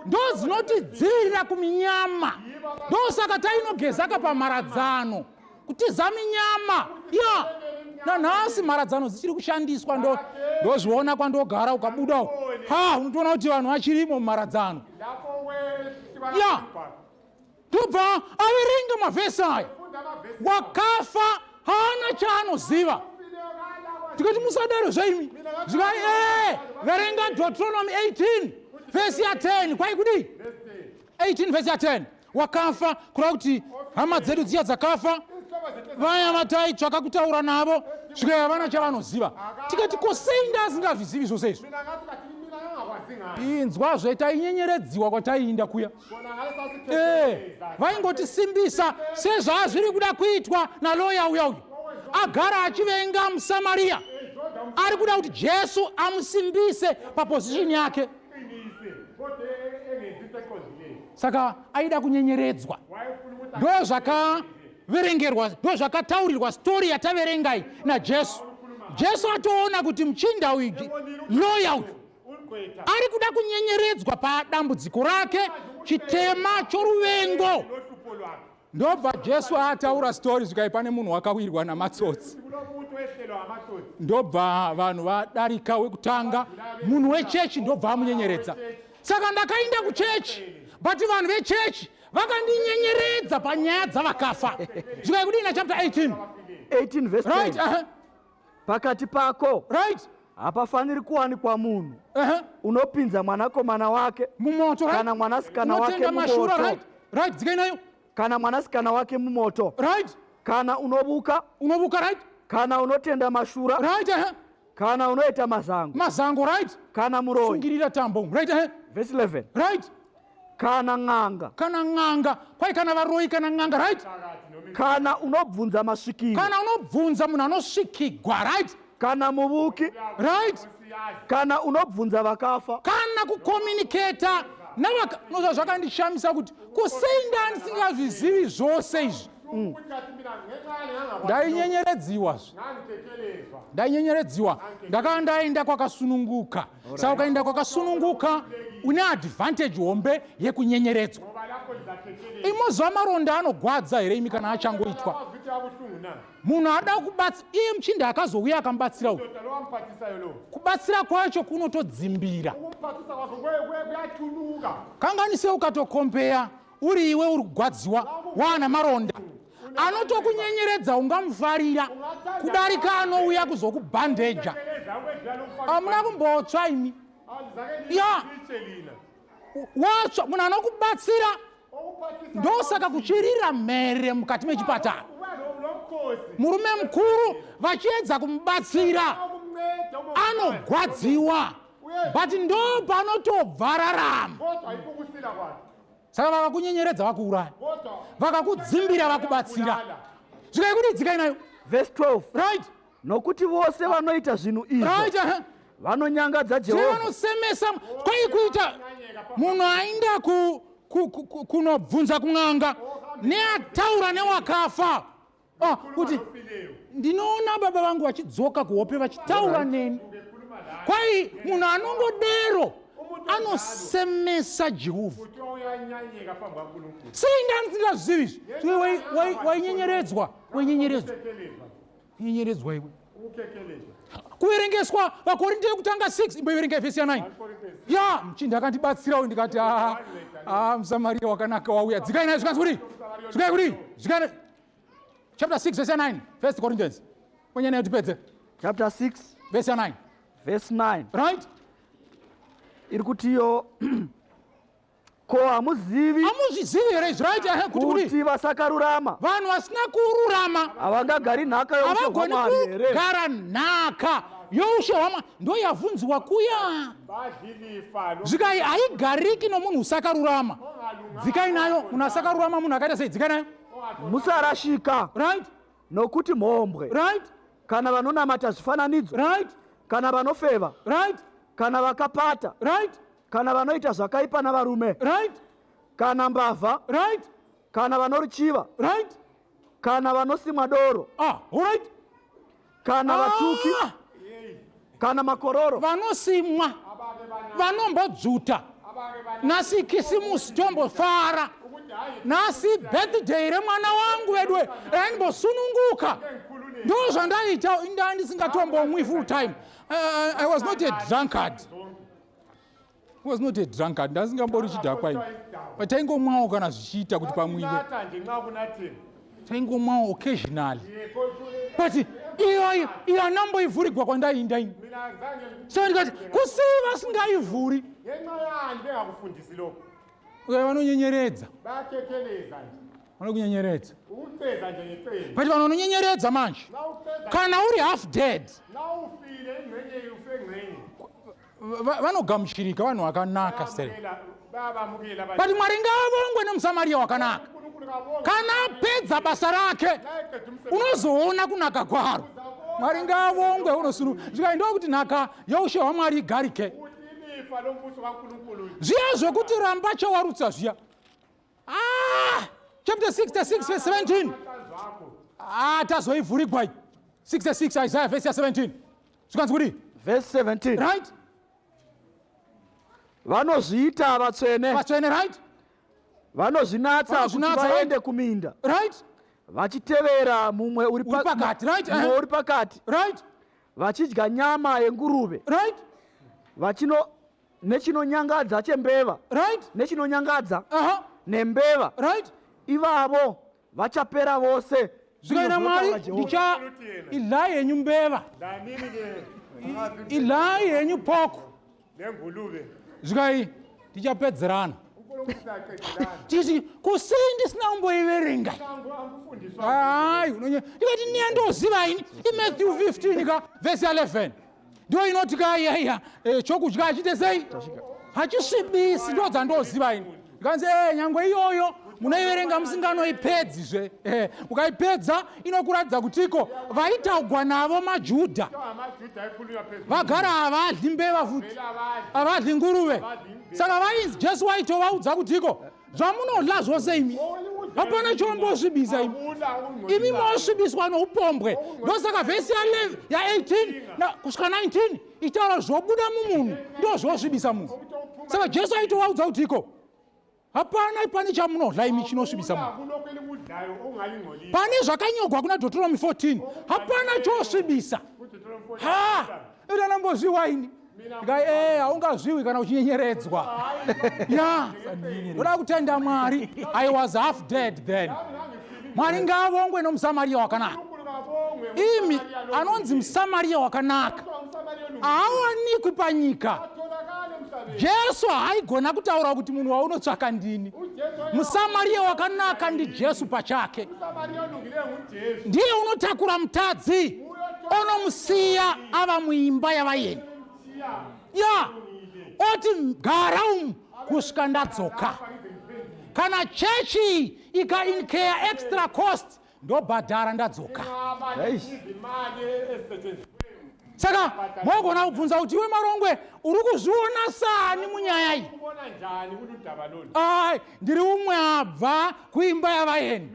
ndo dzinotidzivirira kuminyama, ndosaka tainogezaka pamharadzano kutiza minyama ya nanhasi. Mharadzano dzichiri kushandiswa, ndozviona kwandogara. Ukabudawo ha, unotoona kuti vanhu vachirimo mumharadzano. Lapho Ya. Ndobva averenga mavhesi aya, wefunda amavesi. Wakafa haana chaanoziva. Tikati musadaro zvaimi. Zvikai e verenga Deuteronomy 18 vhesi ya 10. Kwai kudii 18 vhesi ya 10? Wakafa, kureva kuti hama dzedu dziya dzakafa, vaya vataitsvaka kutaura navo, svikai havana chavanoziva. Tikati ko sei ndasingazvizivi zvose izvi? Mina ngathi kathi mina ngangakwazi ngani. Inzwazve, tainyenyeredziwa kwataiinda kuya. Kona Eh, vaingotisimbisa sezvazviri kuda kuitwa naloya uya uyu agara achivenga muSamariya, ari kuda kuti Jesu amusimbise paposition yake. Qinise kodwa engenzi into eqondileyo. Saka aida kunyenyeredzwa. Wayefuna ukuthi Ndo zvakaverengerwa, ndo zvakataurirwa story yataverengai naJesu. Jesu atoona kuti muchinda uyu, loya uyu, ugqwetha ari kuda kunyenyeredzwa padambudziko rake, chitema choruvengo. Nohlupho lwakhe. Ndobva Jesu ataura story, zvikai pane munhu wakawirwa namatsotsi. Kulomuntu wehlelwa amatsotsi. Ndobva vanhu vadarika, wekutanga munhu wechechi, ndobva amunyenyeredza. Saka ndakaenda kuchechi, but vanhu vechechi vakandinyenyeredza panyaya dzavakafa. Zvikai kudini chapter 18? 18 verse 10. Right. Pakati pako hapafaniri kuwanikwa munhu unopinza mwanakomana wake Mumoto, right? kana mwanasikana wake Unotenda mashura, mumoto. Right, dzikai nayo. Kana mwanasikana wake mumoto, kana unovuka, Unovuka, right? kana unotenda mashura, Right. Kana unoita mazango, Mazango, right? kana muroyi. Sungirira tambo, right. Verse 11. Right. Kana n'anga, Kana n'anga, kwai kana varoi kana n'anga, right? Kana unobvunza masvikiro, Kana unobvunza munhu anosvikigwa, right? Kana muvuki, kana unobvunza vakafa. Kana kucommunicata navaka. Nozva zvakandishamisa kuti kusei ndandisingazvizivi zvose izvi. Ukuthi kathi mina ngenxa yale ngangakwazi. Ndainyenyeredziwazve. Ngangithekelezwa. Ndainyenyeredziwa, ndakanga ndaenda kwakasununguka. Saka ukaenda kwakasununguka une advantage hombe yekunyenyeredzwa. Ngoba lapho lizathekelezwa. Imozuva maronda anogwadza here imi kana achangoitwa? Ukuthi abuhlungu na? Munhu ada kubatsira iye, muchinda akazouya akamubatsira uyu. Ndoda lo wamphathisayo lo. Kubatsira kwacho kunotodzimbira. Ukumphathisa kwakho kuyathunuka. Kanganise ukatokompeya uri iwe uri kugwadziwa waana maronda, anotokunyenyeredza ungamufarira kudarika anouya kuzokubhandeja. Tekeleza ukwedlula lokufaka. Hamuna kumbotsva imi? Alizake Ya. litshe lina. Watsva, munhu anokubatsira Okuphathisa. ndosaka kuchirira mhere mukati mechipatara. Uba lo mkhosi. Murume mukuru vachiedza kumubatsira, Ukumnceda umongikazi. anogwadziwa, but ndo panotobva rarama. Kodwa yikho ukusila kwakhe. Saka vakakunyenyeredza vakuuraya, Kodwa vakakudzimbira vakubatsira. Zvikai kuti dzikai nayo. Verse 12. Right. Nokuti vose vanoita zvinhu izvo vanonyangadza Tine Jehovha. vanosemesa. Kwai kuita munhu aenda ku Kunobvunza kun'anga neataura newakafa. Ah, kuti ndinoona baba vangu vachidzoka kuhope vachitaura neni. Kwai munhu anongodero anosemesa Jehovha. Sei ndandisingazvizivi izvi? Wainyenyeredzwa, wainyenyeredzwa, kunyenyeredzwa iwe. Kuverengeswa vaKorinte yekutanga 6, imboiverengai vhesi ya 9. Ya muchinda akandibatsira uyu, ndikati aa, ah, muSamaria wakanaka wauya. Dzikai naye. Zvikanzi kudii? Zvikai kudii? Zvikai chapter 6 verse ya 9, First Corinthians. Kwenyana yatipedze. Chapter 6 verse ya 9. Verse 9. Right. Iri kutiyo, ko hamuzivi? Hamuzvizivi here izvi? Right, ehe, kuti kudii? Kuti vasakarurama, Vanhu vasina kururama, havangagari nhaka youshe havagoni hwaMwari here? kugara nhaka youshe hwaMwari. Ndo yavhunziwa kuya. Zvikai haigariki nomunhu usakarurama. Dzikai nayo. Munhu asakarurama munhu akaita sei? Dzikai nayo. Musarashika. Right. Nokuti mhombwe, Right. kana vanonamata zvifananidzo, Right. kana vanofeva, Right. kana vakapata, Right. kana vanoita zvakaipa navarume, Right. kana mbavha, Right. kana vanoruchiva, Right. kana vanosimwa doro, Ah, all right. kana vatuki, Ah, kana makororo. Vanosimwa, vanombodzuta. Nhasi Kisimusi, tombofara. Nhasi birthday remwana wangu vedwe, raimbosununguka. Ndo zvandaita, inda ndisingatombomwi full time. I was not a drunkard, I was not a drunkard. Ndasingambori chidhakwa ini, but taingomwawo kana zvichiita kuti pamwiwe. Taingomwawo occasionally, but iyo iyo anamboivhurigwa kwandainda ini. So ndikati, kusei vasingaivhuri? Vanonyenyeredza, vanokunyenyeredza. But vanhu vanonyenyeredza manje, kana uri half dead, vanogamuchirika vanhu vakanaka sere. But Mwari ngaavongwe nemuSamaria wakanaka. Kana apedza basa rake, unozoona kunaka kwaro. Mwari ngaavongwe. Unosunu zvikai ndokuti nhaka youshe hwaMwari igarike. Zviya zvokuti ramba chawarutsa zviya. Ah, chapter 66 verse 17. Ah, tazoivhurigwa iyi. 66 Isaiah verse ya 17, zvikanzi kudii? Verse 17. Right. Vanozviita vatsvene, Vatsvene, right. Vanozvinatsa kuti Vanozvinatsa, vaende kuminda, Right. vachitevera mumwe uri Uri pakati, right, mumwe uri pakati, Right. vachidya nyama yenguruve, Right. vachino nechinonyangadza chembeva, Right. nechinonyangadza nembeva, Right. ivavo vachapera vose. Zvikaina Ndizvo Mwari zvinotaura Jehovha. ndicha idlai henyu mbeva, idlai henyu pork, zvikai tichapedzerana. Titi kusei ndisina kumboiverenga? Hai, ndikati niya ndoziva ini iMatthew 15 ka vhesi ya11, ndo inoti ka iyaiya, chokudya hachite sei? Hachisvibisi. Ndo dzandoziva ini. Ndikanzi e nyangwe iyoyo munoiverenga musinganoipedzizve. Ukaipedza inokuratidza kutiko vaitaugwa navo maJudha vagara havadli mbeva futi, havadli nguruve. Saka vainzi Jesu waitovaudza kutiko zvamunodla zvose imi hapana chombosvibisa imi, imi mosvibiswa noupombwe. Ndosaka vhesi ya18 kusvika 19 ichitaura zvobuda mumunhu ndo zvosvibisa munhu. Saka Jesu aitovaudza kutiko hapana pane chamunodla imi chinosvibisa munhu. Pane zvakanyogwa kuna Deuteronomy 14, hapana chosvibisa. Ha, itanambozviwa ini. Ndikai e haungazviwi kana uchinyenyeredzwa. Ya, ndoda kutenda Mwari. I was half dead then. Mwari ngaavongwe nomuSamaria wakanaka. Imi anonzi muSamaria wakanaka haawanikwi panyika. Jesu haaigona kutaura kuti munhu waunotsvaka ndini. MuSamaria wakanaka ndiJesu pachake. Ndiye unotakura mutadzi, onomusiya ava muimba yavaeni, ya oti, "Gara umu kusvika ndadzoka." Kana chechi ikaincur extra cost, ndobhadhara ndadzoka. Saka mogona kubvunza kuti iwe Marongwe uri kuzviona sani munyaya iyi? Ai, ndiri umwe abva kuimba yavaeni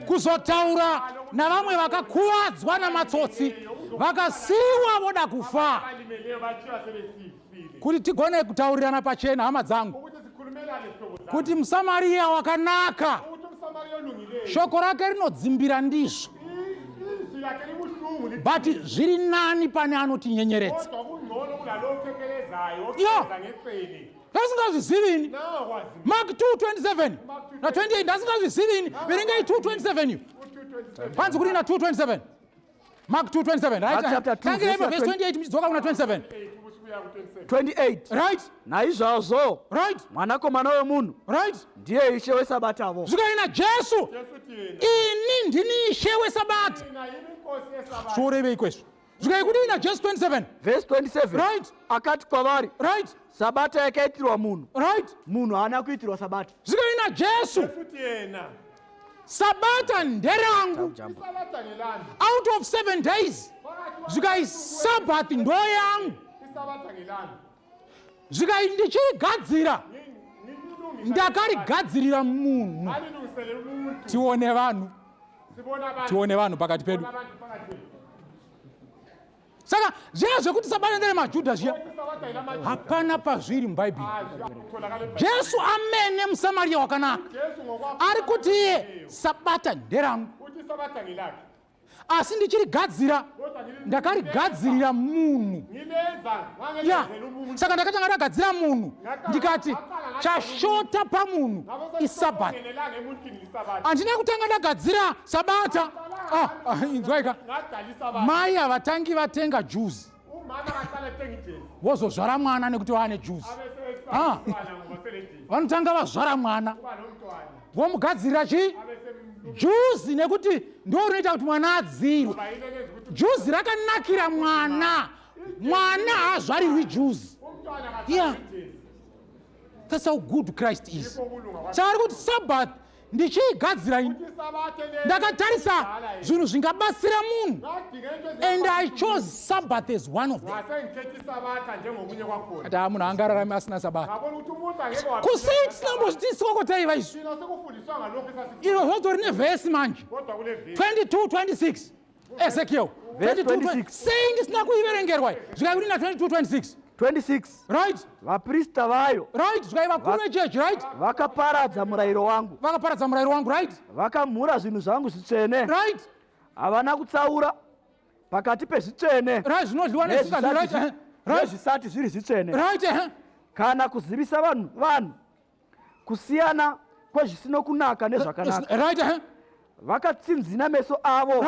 kuzotaura navamwe vakakuvadzwa namatsotsi vakasiyiwa voda kufa, kuti tigone kutaurirana pachena, hama dzangu, kuti muSamariya wakanaka, shoko rake rinodzimbira ndizvo, but zviri nani pane anotinyenyeredza. Yo, ndasingazvizivini. Mark 2:27 na28, ndasingazvizivini. Verengai 2:27 iyo. Panzi kuri na 2:27, Mark 2:27, right? Tangirei pavhesi 28 muchidzoka kuna 27. 28. Right. Naizvozvo, mwanakomana wemunhu ndiye ishe wesabatavo. Zvikai naJesu, ini ndini ishe wesabata. Zvorevei kwezvo? Zvikai kudii naJesu 27? Vhesi 27. Akati kwavari, sabata yakaitirwa munhu, munhu haana kuitirwa sabata. Zvikai naJesu, sabata nderangu. Out of 7 days, zvikai, Sabbath ndo yangu. Zvikai, ndichirigadzira, ndakarigadzirira munhu. Tione vanhu, tione vanhu pakati pedu. Saka zviya zvekuti sabata nderemajudha zviya, hapana pazviri mubhaibheri. Jesu amene, muSamariya wakanaka, ari kuti iye sabata nderangu, asi ndichirigadzira ndakarigadzirira munhu. Ya, saka ndakatanga ndagadzira munhu, ndikati chashota pamunhu isabhati. Handina kutanga ndagadzira sabata. Ah, ah, inzwaika, mai havatangi vatenga juzi vozozvara mwana nekuti vaane juzi. Ah. Vanotanga vazvara mwana, vomugadzirira chii? Juzi, nekuti ndo rinoita kuti mwana adzirwe. Juzi rakanakira mwana. Mwana haazvarirwi juzi. Yeah, that's how good Christ is. Saka ari kuti Sabbath ndichiigadzira ini, ndakatarisa zvinhu zvingabatsira munhu, and I chose Sabbath as one of them. Ati ha, munhu angararami asina Sabata? Kusei tisinambozvitiswa kotaiva izvi? Iro zvotori nevhesi manje, 22 26, Ezekiel. Verse 26. Sei ndisina kuiverengerwa? Zvikai kuti na 22 26. 26. Vaprista vayo Right, zvikai vakuru vechechi, right? Vakaparadza murayiro wangu. Vakaparadza murayiro wangu, right? Vakamhura zvinhu zvangu zvitsvene. Havana kutsaura pakati pezvitsvene Right, zvinodyiwa nezvisingadyiwi, right? Nezvisati zviri zvitsvene, kana kuzivisa vanhu kusiyana kwezvisino kunaka nezvakanaka. Vakatsinzina meso avo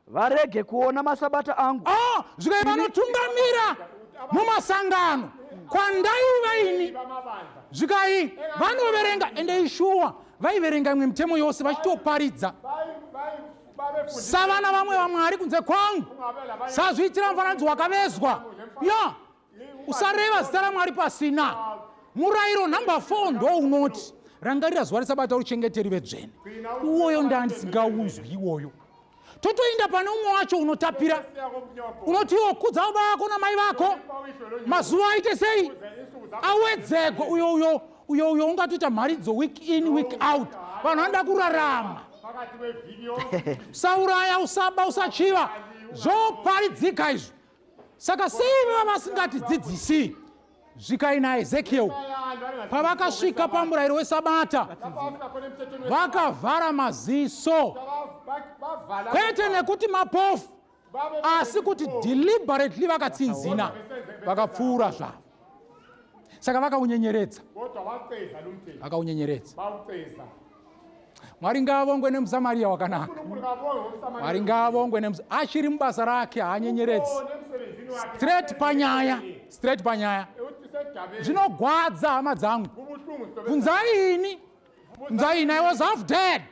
varege kuona masabata angu. Ah, zvikai vanotungamira mumasangano kwandaiva ini, zvikai vanoverenga, ende ishuwa vaiverenga imwe mitemo yose vachitoparidza savana vamwe vamwari kunze kwangu, sazviitira mufananidzo wakavezwa. Ya, usareva zita raMwari pasina. Murayiro nhamba 4 ndo unoti, rangarira zuva resabata uchengeteri vedzvene. Iwoyo ndandisingaunzwi iwoyo. Totoinda pane umwe wacho unotapira, unoti iwo kudza baba vako namai vako, mazuva aite sei? Awedzegwe. Uyo uyo uyo uyo ungatoita mharidzo week in, week out. Vanhu vanoda kurarama. Usauraya, usaba, usachiva, zvoparidzika izvo. Saka sei vava vasingatidzidzisi? Zvikai naEzekiel, pavakasvika pamurayiro wesabata, vakavhara maziso, kwete nekuti mapofu, asi kuti deliberately vakatsinzina, vakapfuura zvavo. Saka vakaunyenyeredza, vakaunyenyeredza. Mwari ngaavongwe nemuSamariya wakanaka. Mwari ngaavongwe. Achiri mubasa rake, haanyenyeredzi, straight panyaya, straight panyaya. Zvinogwadza, hama dzangu. Bvunzai ini, bvunzai ini. I was half dead.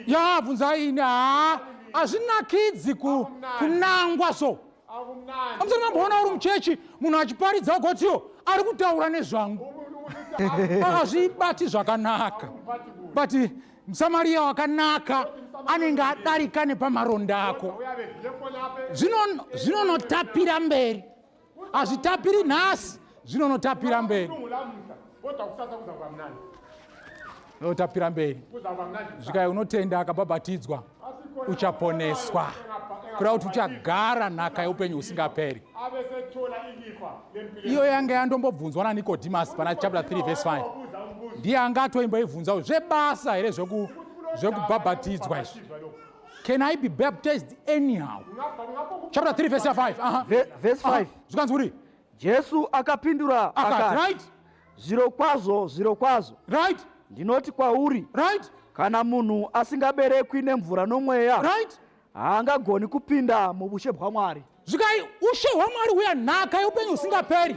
Ya, bvunzai ini. Haa, hazvinakidzi kunangwa so. Amusati mamboona uri muchechi, munhu achiparidza, ugotiyo ari kutaura nezvangu? Hazvibati zvakanaka, but Musamariya wakanaka anenge adarika nepamaronda ako. Zvinonotapira mberi. Hazvitapiri nhasi, zvinonotapira mberi. Zvinotapira mberi. Zvikai unotenda akabhabhatidzwa uchaponeswa. Kureva kuti uchagara nhaka yeupenyu husingaperi. Iyo yanga yandombobvunzwa naNikodhimasi pana chapter 3 verse 5. Ndiye anga atoimboibvunza zvebasa here zvekubhabhatidzwa izvi. Can I be baptized anyhow? Chapter 3 verse 5. Verse 5. Zvikanzi kudii? Jesu akapindura akati, right? Zvirokwazvo, zvirokwazvo. Right? Ndinoti kwauri. Right? Kana munhu asingaberekwi nemvura nomweya. Right? Haangagoni kupinda mubushe bwaMwari. Zvikai ushe hwaMwari huya nhaka yeupenyu husingaperi.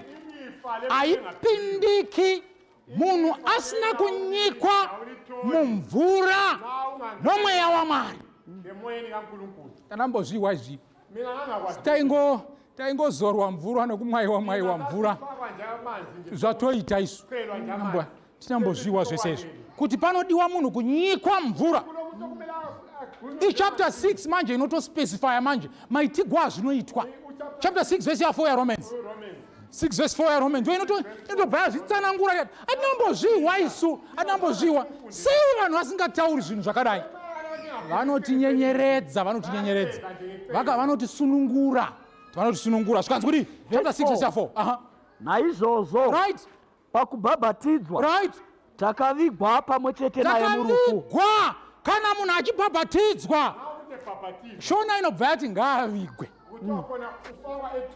Haipindiki munhu asina kunyikwa mumvura nomweya waMwari. Tanambozvihwa izvi. Taingo taingozorwa mvura nokumwaiwa mwaiwa mvura zvatoita isu tinambozviwa zvese izvi kuti panodiwa munhu kunyikwa mvura. Ichapter 6 manje inotospecifya manje maitigwa azvinoitwa. Chapter 6 verse ya 4 yaRomans. 6 verse 4 yaRomans ndo inotobva yazvitsanangura. Atinambozvihwa isu, atinambozvihwa. Sei vanhu vasingatauri zvinhu zvakadai? Vanotinyenyeredza, vanotinyenyeredza. Vanotisunungura. Vanotisunungura. Zvikanzi kuti chapter 6 verse 4. Aha. Naizvozvo. Right. Pakubhabhatidzwa. Right. Takavigwa pamwe chete naye murufu. Takavigwa. Kana munhu achibhabhatidzwa, Shona inobva yati ngaavigwe.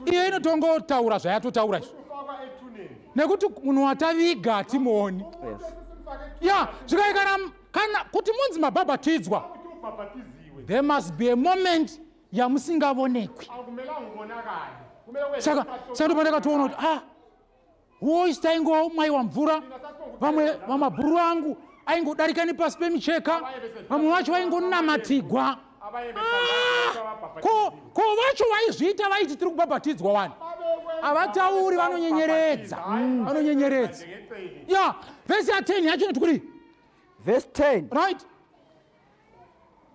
Iye inotongotaura zvayatotaura izvo. Nekuti munhu wataviga hatimuoni. Ya, zvikai kana kuti munzi mabhabhatidzwa, there must be a moment yamusingavonekwi. Saka ndipo ndakatoona kuti hoisi taingomwaiwa mvura, vamwe vamabhuru angu aingodarika nepasi pemicheka, vamwe vacho vaingonamatigwa. Ko vacho vaizviita vaiti tiri kubhabhatidzwa wani. Havatauri, vanonyenyeredza. Vanonyenyeredza. Ya, verse ya 10 yacho inoti kudii? Verse 10. Right.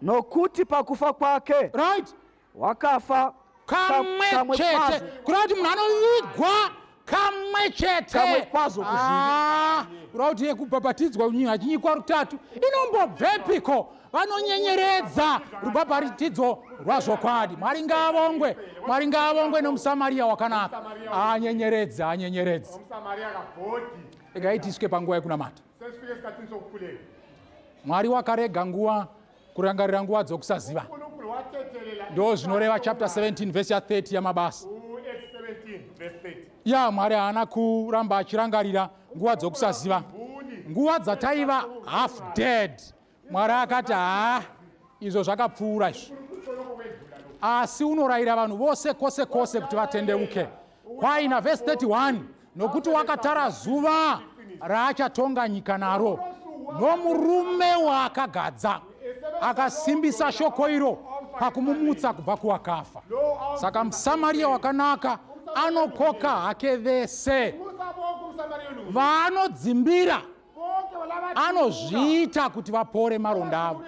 Nokuti pakufa kwake. Right. Wakafa kamwe chete. Kureva kuti munhu anovigwa kamwe chete. Kamwe kwazvo kuzvivi. Kureva kuti yekubhabhatidzwa achinyikwa rutatu inombobvepiko? Vanonyenyeredza rubhabhatidzo rwazvokwadi. Mwari ngaavongwe, Mwari ngaavongwe nomuSamaria wakanaka. Anyenyeredza, anyenyeredza. Regai tisvike panguva yekunamata. Mwari wakarega nguva kurangarira nguva dzokusaziva. Ndo zvinoreva chapter 17 verse ya 30 yamabasa. Ya, Mwari haana kuramba achirangarira nguva dzokusaziva. Nguva dzataiva half dead. Mwari akati haa, izvo zvakapfuura izvi. Asi unorayira vanhu vose kose kose kuti vatendeuke. Kwaina verse 31, nokuti wakatara zuva raachatonga nyika naro, nomurume waakagadza akasimbisa shoko iro pakumumutsa kubva kuwakafa. Saka muSamaria wakanaka anokoka hake vese vaanodzimbira, anozviita kuti vapore maronda avo,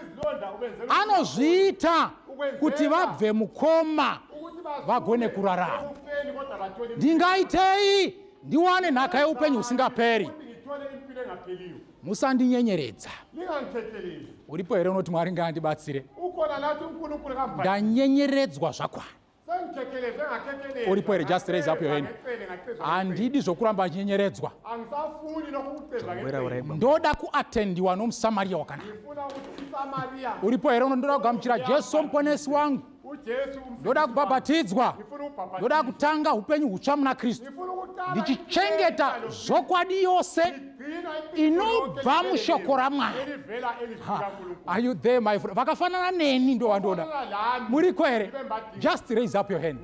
anozviita kuti vabve mukoma vagone kurarama. Ndingaitei ndiwane nhaka yeupenyu husingaperi? Musandinyenyeredza. Uripo here unoti Mwari ngaandibatsire? Ndanyenyeredzwa zvakwana. Uripo here? Just raise up your hand. Handidi zvokuramba ndinyenyeredzwa. Ndoda kuatendiwa nomuSamaria wakanaka. Uripo here unondoda kugamuchira Jesu muponesi wangu? Ndoda kubhabhatidzwa. Ndoda kutanga upenyu hutsva muna Kristu, ndichichengeta zvokwadi yose inobva mushoko raMwari. Are you there, my friend? Vakafanana neni ndo vandoda. Muriko here? Just raise up your hand.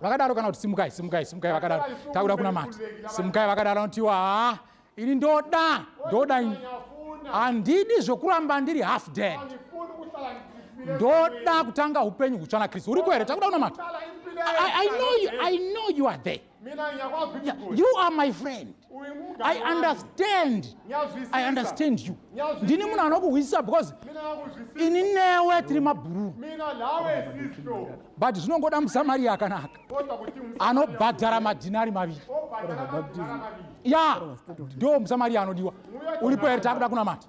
Vakadaro kana kuti simukai, simukai, simukai vakadaro. Takuda kunamata. Simukai vakadaro notiwa haa, ini ndoda, ndoda ini. Handidi zvokuramba ndiri half dead. Ndoda kutanga upenyu hutsva naKristu. Uriko here? Takuda kunamata. I know you, I know you are there. Yeah, you are my friend. I understand, I understand you. Ndini munhu anokuhwisisa because ini newe tiri mabhururu, but zvinongoda muSamaria akanaka anobhadhara madhinari 2. Ya, ndo muSamaria anodiwa. Uripo here? Takuda kunamata.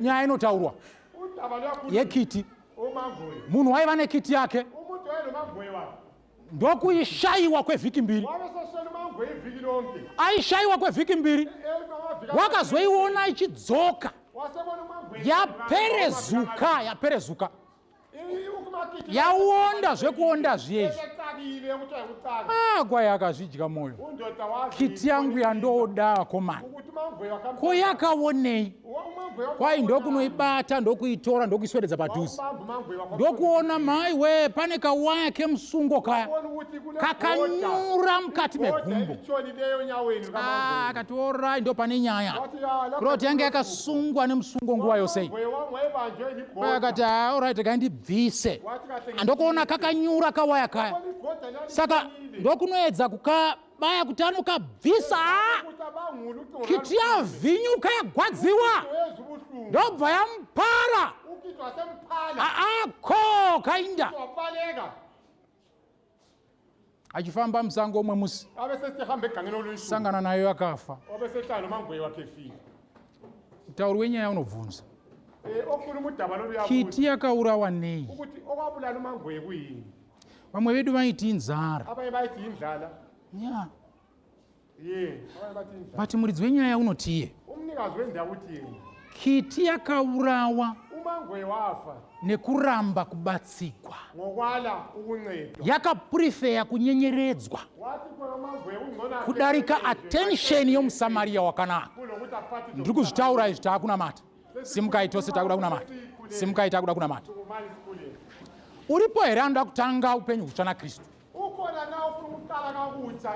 Nyaya inotaurwa yekiti, munhu waiva nekiti yake, ndokuishayiwa kwevhiki 2. Aishayiwa kwevhiki 2, wakazoiona ichidzoka yaperezuka, yaperezuka, yaonda zvekuonda zviyezvi. Ah, kwai akazvidya mwoyo, kiti yangu yandoda akomana, ko yakaonei? Kwai ndokunoibata, ndokuitora, ndokuiswededza padhuze, ndokuona, mai we, pane kawaya kemusungo kaya kakanyura mukati megumbo. Ah, akati alright, ndo pane nyaya, kuroti yange yakasungwa nemusungo nguva yose. Akati alright, regai ndibvise. Ndokuona kakanyura kawaya kaya, saka ndokunoedza kukabaya kuti anokabvisa. Kiti yavhinyuka, yagwadziwa, ndobva yamupara. Aako kainda achifamba musango umwe musi, sangana nayo yakafa. Mutauri wenyaya unobvunza, kiti yakaurawa nei? Vamwe vedu vaiti inzara, ya, but muridzi wenyaya unotiye kiti yakaurawa nekuramba kubatsigwa. Yakaprefer kunyenyeredzwa kudarika attention yomuSamaria wakanaka. Ndiri kuzvitaura izvi, taakunamata. Simukai tose, takuda kunamata. Simukai, takuda kunamata. Uripo here anoda kutanga upenyu hutsva naKristu?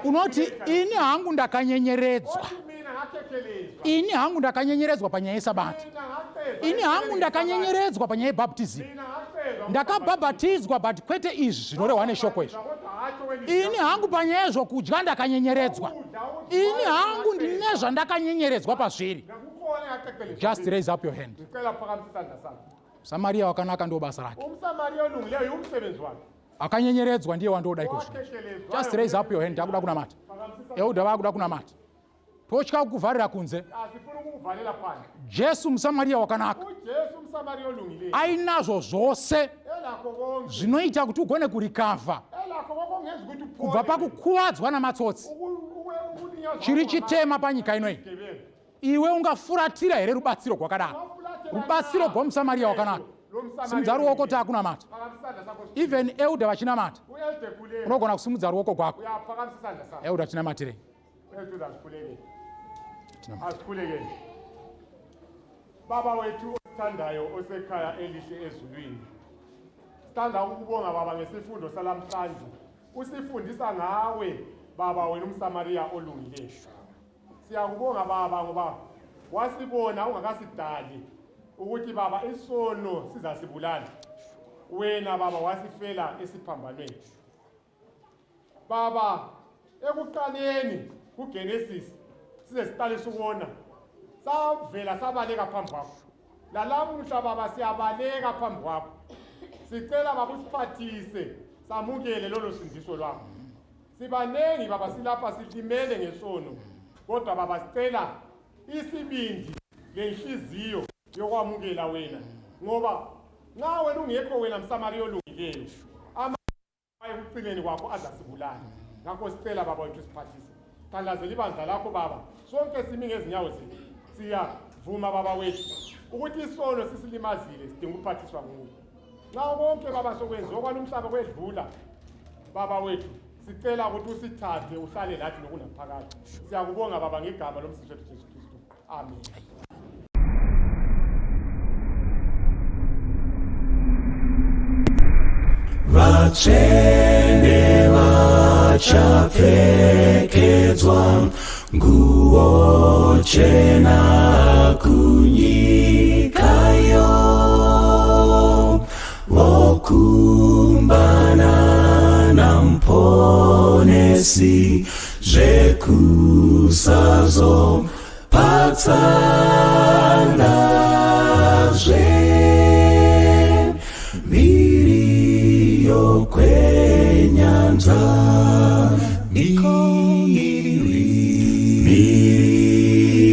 Unoti, "Ini hangu ndakanyenyeredzwa, ini hangu ndakanyenyeredzwa panyaya yesabata, ini hangu ndakanyenyeredzwa panyaya yebaptism, ndakabhabhatidzwa, but kwete izvi zvinorehwa neshoko izvi. Ini hangu panyaya yezvokudya ndakanyenyeredzwa, ini hangu ndine zvandakanyenyeredzwa pazviri." Just raise up your hand. Samaria wakanaka ndo basa rake. Akanyenyeredzwa ndiye wandoda iko zvino. Just raise up your hand. Takuda kunamata. Elder vakuda kunamata. Totya kukuvharira kunze. Jesu muSamaria wakanaka ainazvo zvose zvinoita kuti ugone kurecover kubva pakukuvadzwa namatsotsi chiri chitema panyika inoyi. Iwe ungafuratira here rubatsiro rwakadaro, rubatsiro rwomuSamaria wakanaka? Simudza ruoko, taakunamata. Even elder vachinamata, unogona kusimudza ruoko gwako. Elder, tinamatirei. Asikhulekeni. Baba wethu osithandayo osekhaya elihle ezulwini, sithanda ukubonga Baba ngesifundo salamhlanje. Usifundisa ngawe Baba, wena umSamariya olungileyo. Siyakubonga Baba ngoba wasibona ungakasidali ukuthi Baba isono sizasibulala. Wena Baba wasifela esiphambanweni. Baba, ekuqaleni kuGenesis size siqalise ukubona, savela sabaleka phambi kwakho. Lalamuhla Baba siyabaleka phambi kwakho. Sicela Baba usiphathise samukele lolo sindiso lwakho. Sibaningi Baba silapha silimele ngesono, kodwa Baba sicela isibindi lenhliziyo yokwamukela wena, ngoba nxa wena ungekho, wena mSamariya olungileyo, ekucineni kwakho azasibulala. Ngakho sicela Baba wethu siphathise. Thandazela ibandla lakho Baba. Sonke simi ngezinyawo zethu, siyavuma Baba wethu ukuthi isono sisilimazile, sidinga ukuphathiswa nguwe. Nxa konke Baba sokwenziwa kwalumhlaba kwedlula, Baba wethu, sicela ukuthi usithathe uhlale lathi nokunaphakade. Siyakubonga Baba ngegama lomsisi wethu Jesu Kristu, amen. Vatsvene vachapfekedzwa nguo chena kunyikayo, vokumbana naMuponesi. Zvekusazo patsanazve mhiri yokwenyanza mhiri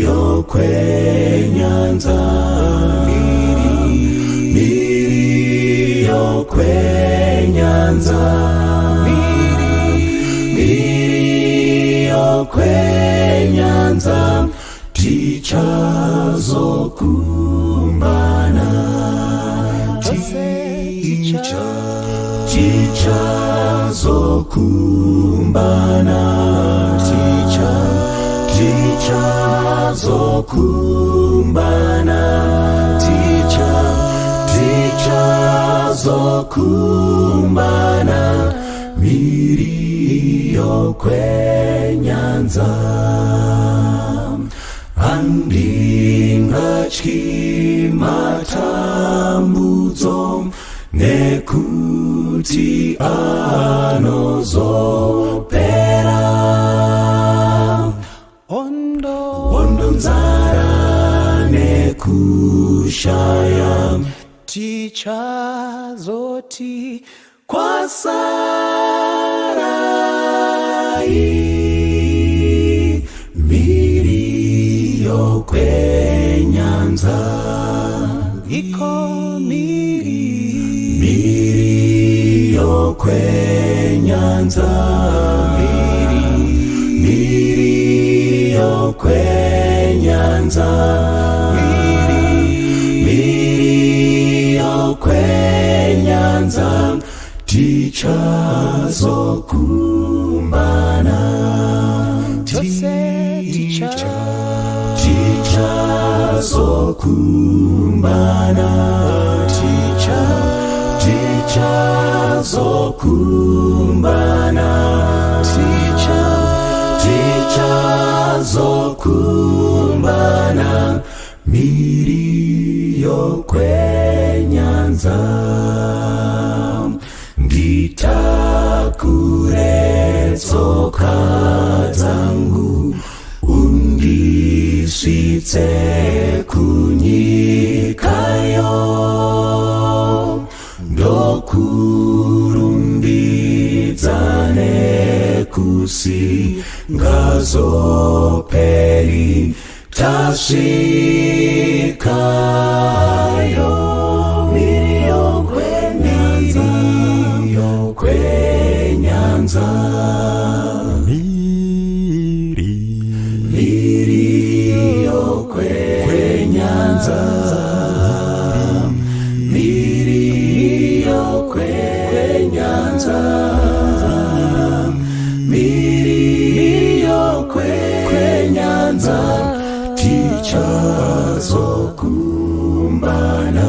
yokwenyanza mhiri yokwenyanza mhiri yokwenyanza tichazokumbana tichazokumbana tichazokumbana tichazokumbana mhiri yokwenyanza handingatyi matambudzo nekuti anozopera Hondo hondo nzara nekushaya tichazoti kwasarai mhiri yokwenyanza iko mhiri mhiri yokwenyanza mhiri yokwenyanza mhiri yokwenyanza tichazokumbana tose ticha tichazokumbana tichazokumbana tichazokumbana mhiri yokwenyanza nditakure tsoka dzangu undisvitse kunyikayo ndokurumbidza nekusingazoperi tasvikayo mhiri yokwenyanza mhiri mhiri yokwenyanza mhiri yokwenyanza mhiri yokwenyanza tichazokumbana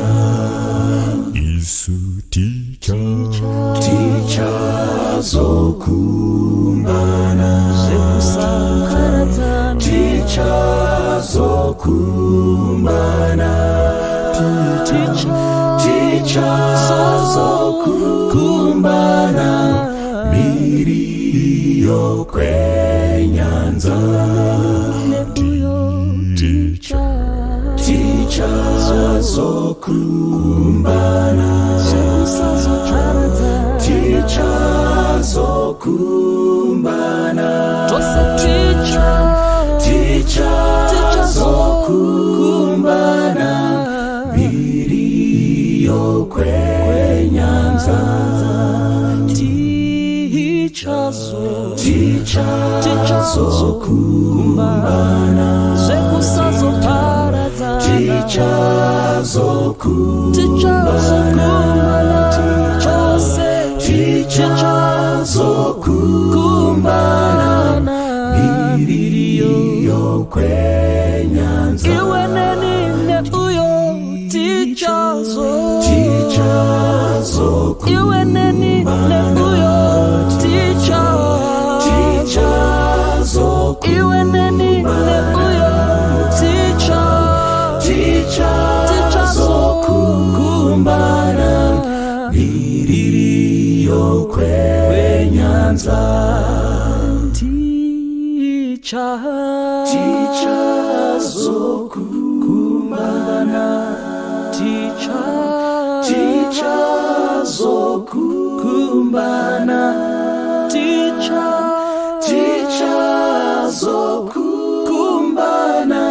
isu ticha tichazokumbana tichazokumbana tichazokumbana mhiri yokwenyanza tichazokumbana tichazokumbana tichazokumbana mhiri yokwenyanza tichazokumbana tichazokumbana tichazokumbana mhiri yokwenyanza Iwe neni neuyo tichazo Iwe neni neuyo tichazo Iwe neni neuyo tichazokumbana mhiri yokwenyanza Tichazo. Ticha Tichazokumbana. Ticha Tichazokumbana. Ticha Tichazokumbana.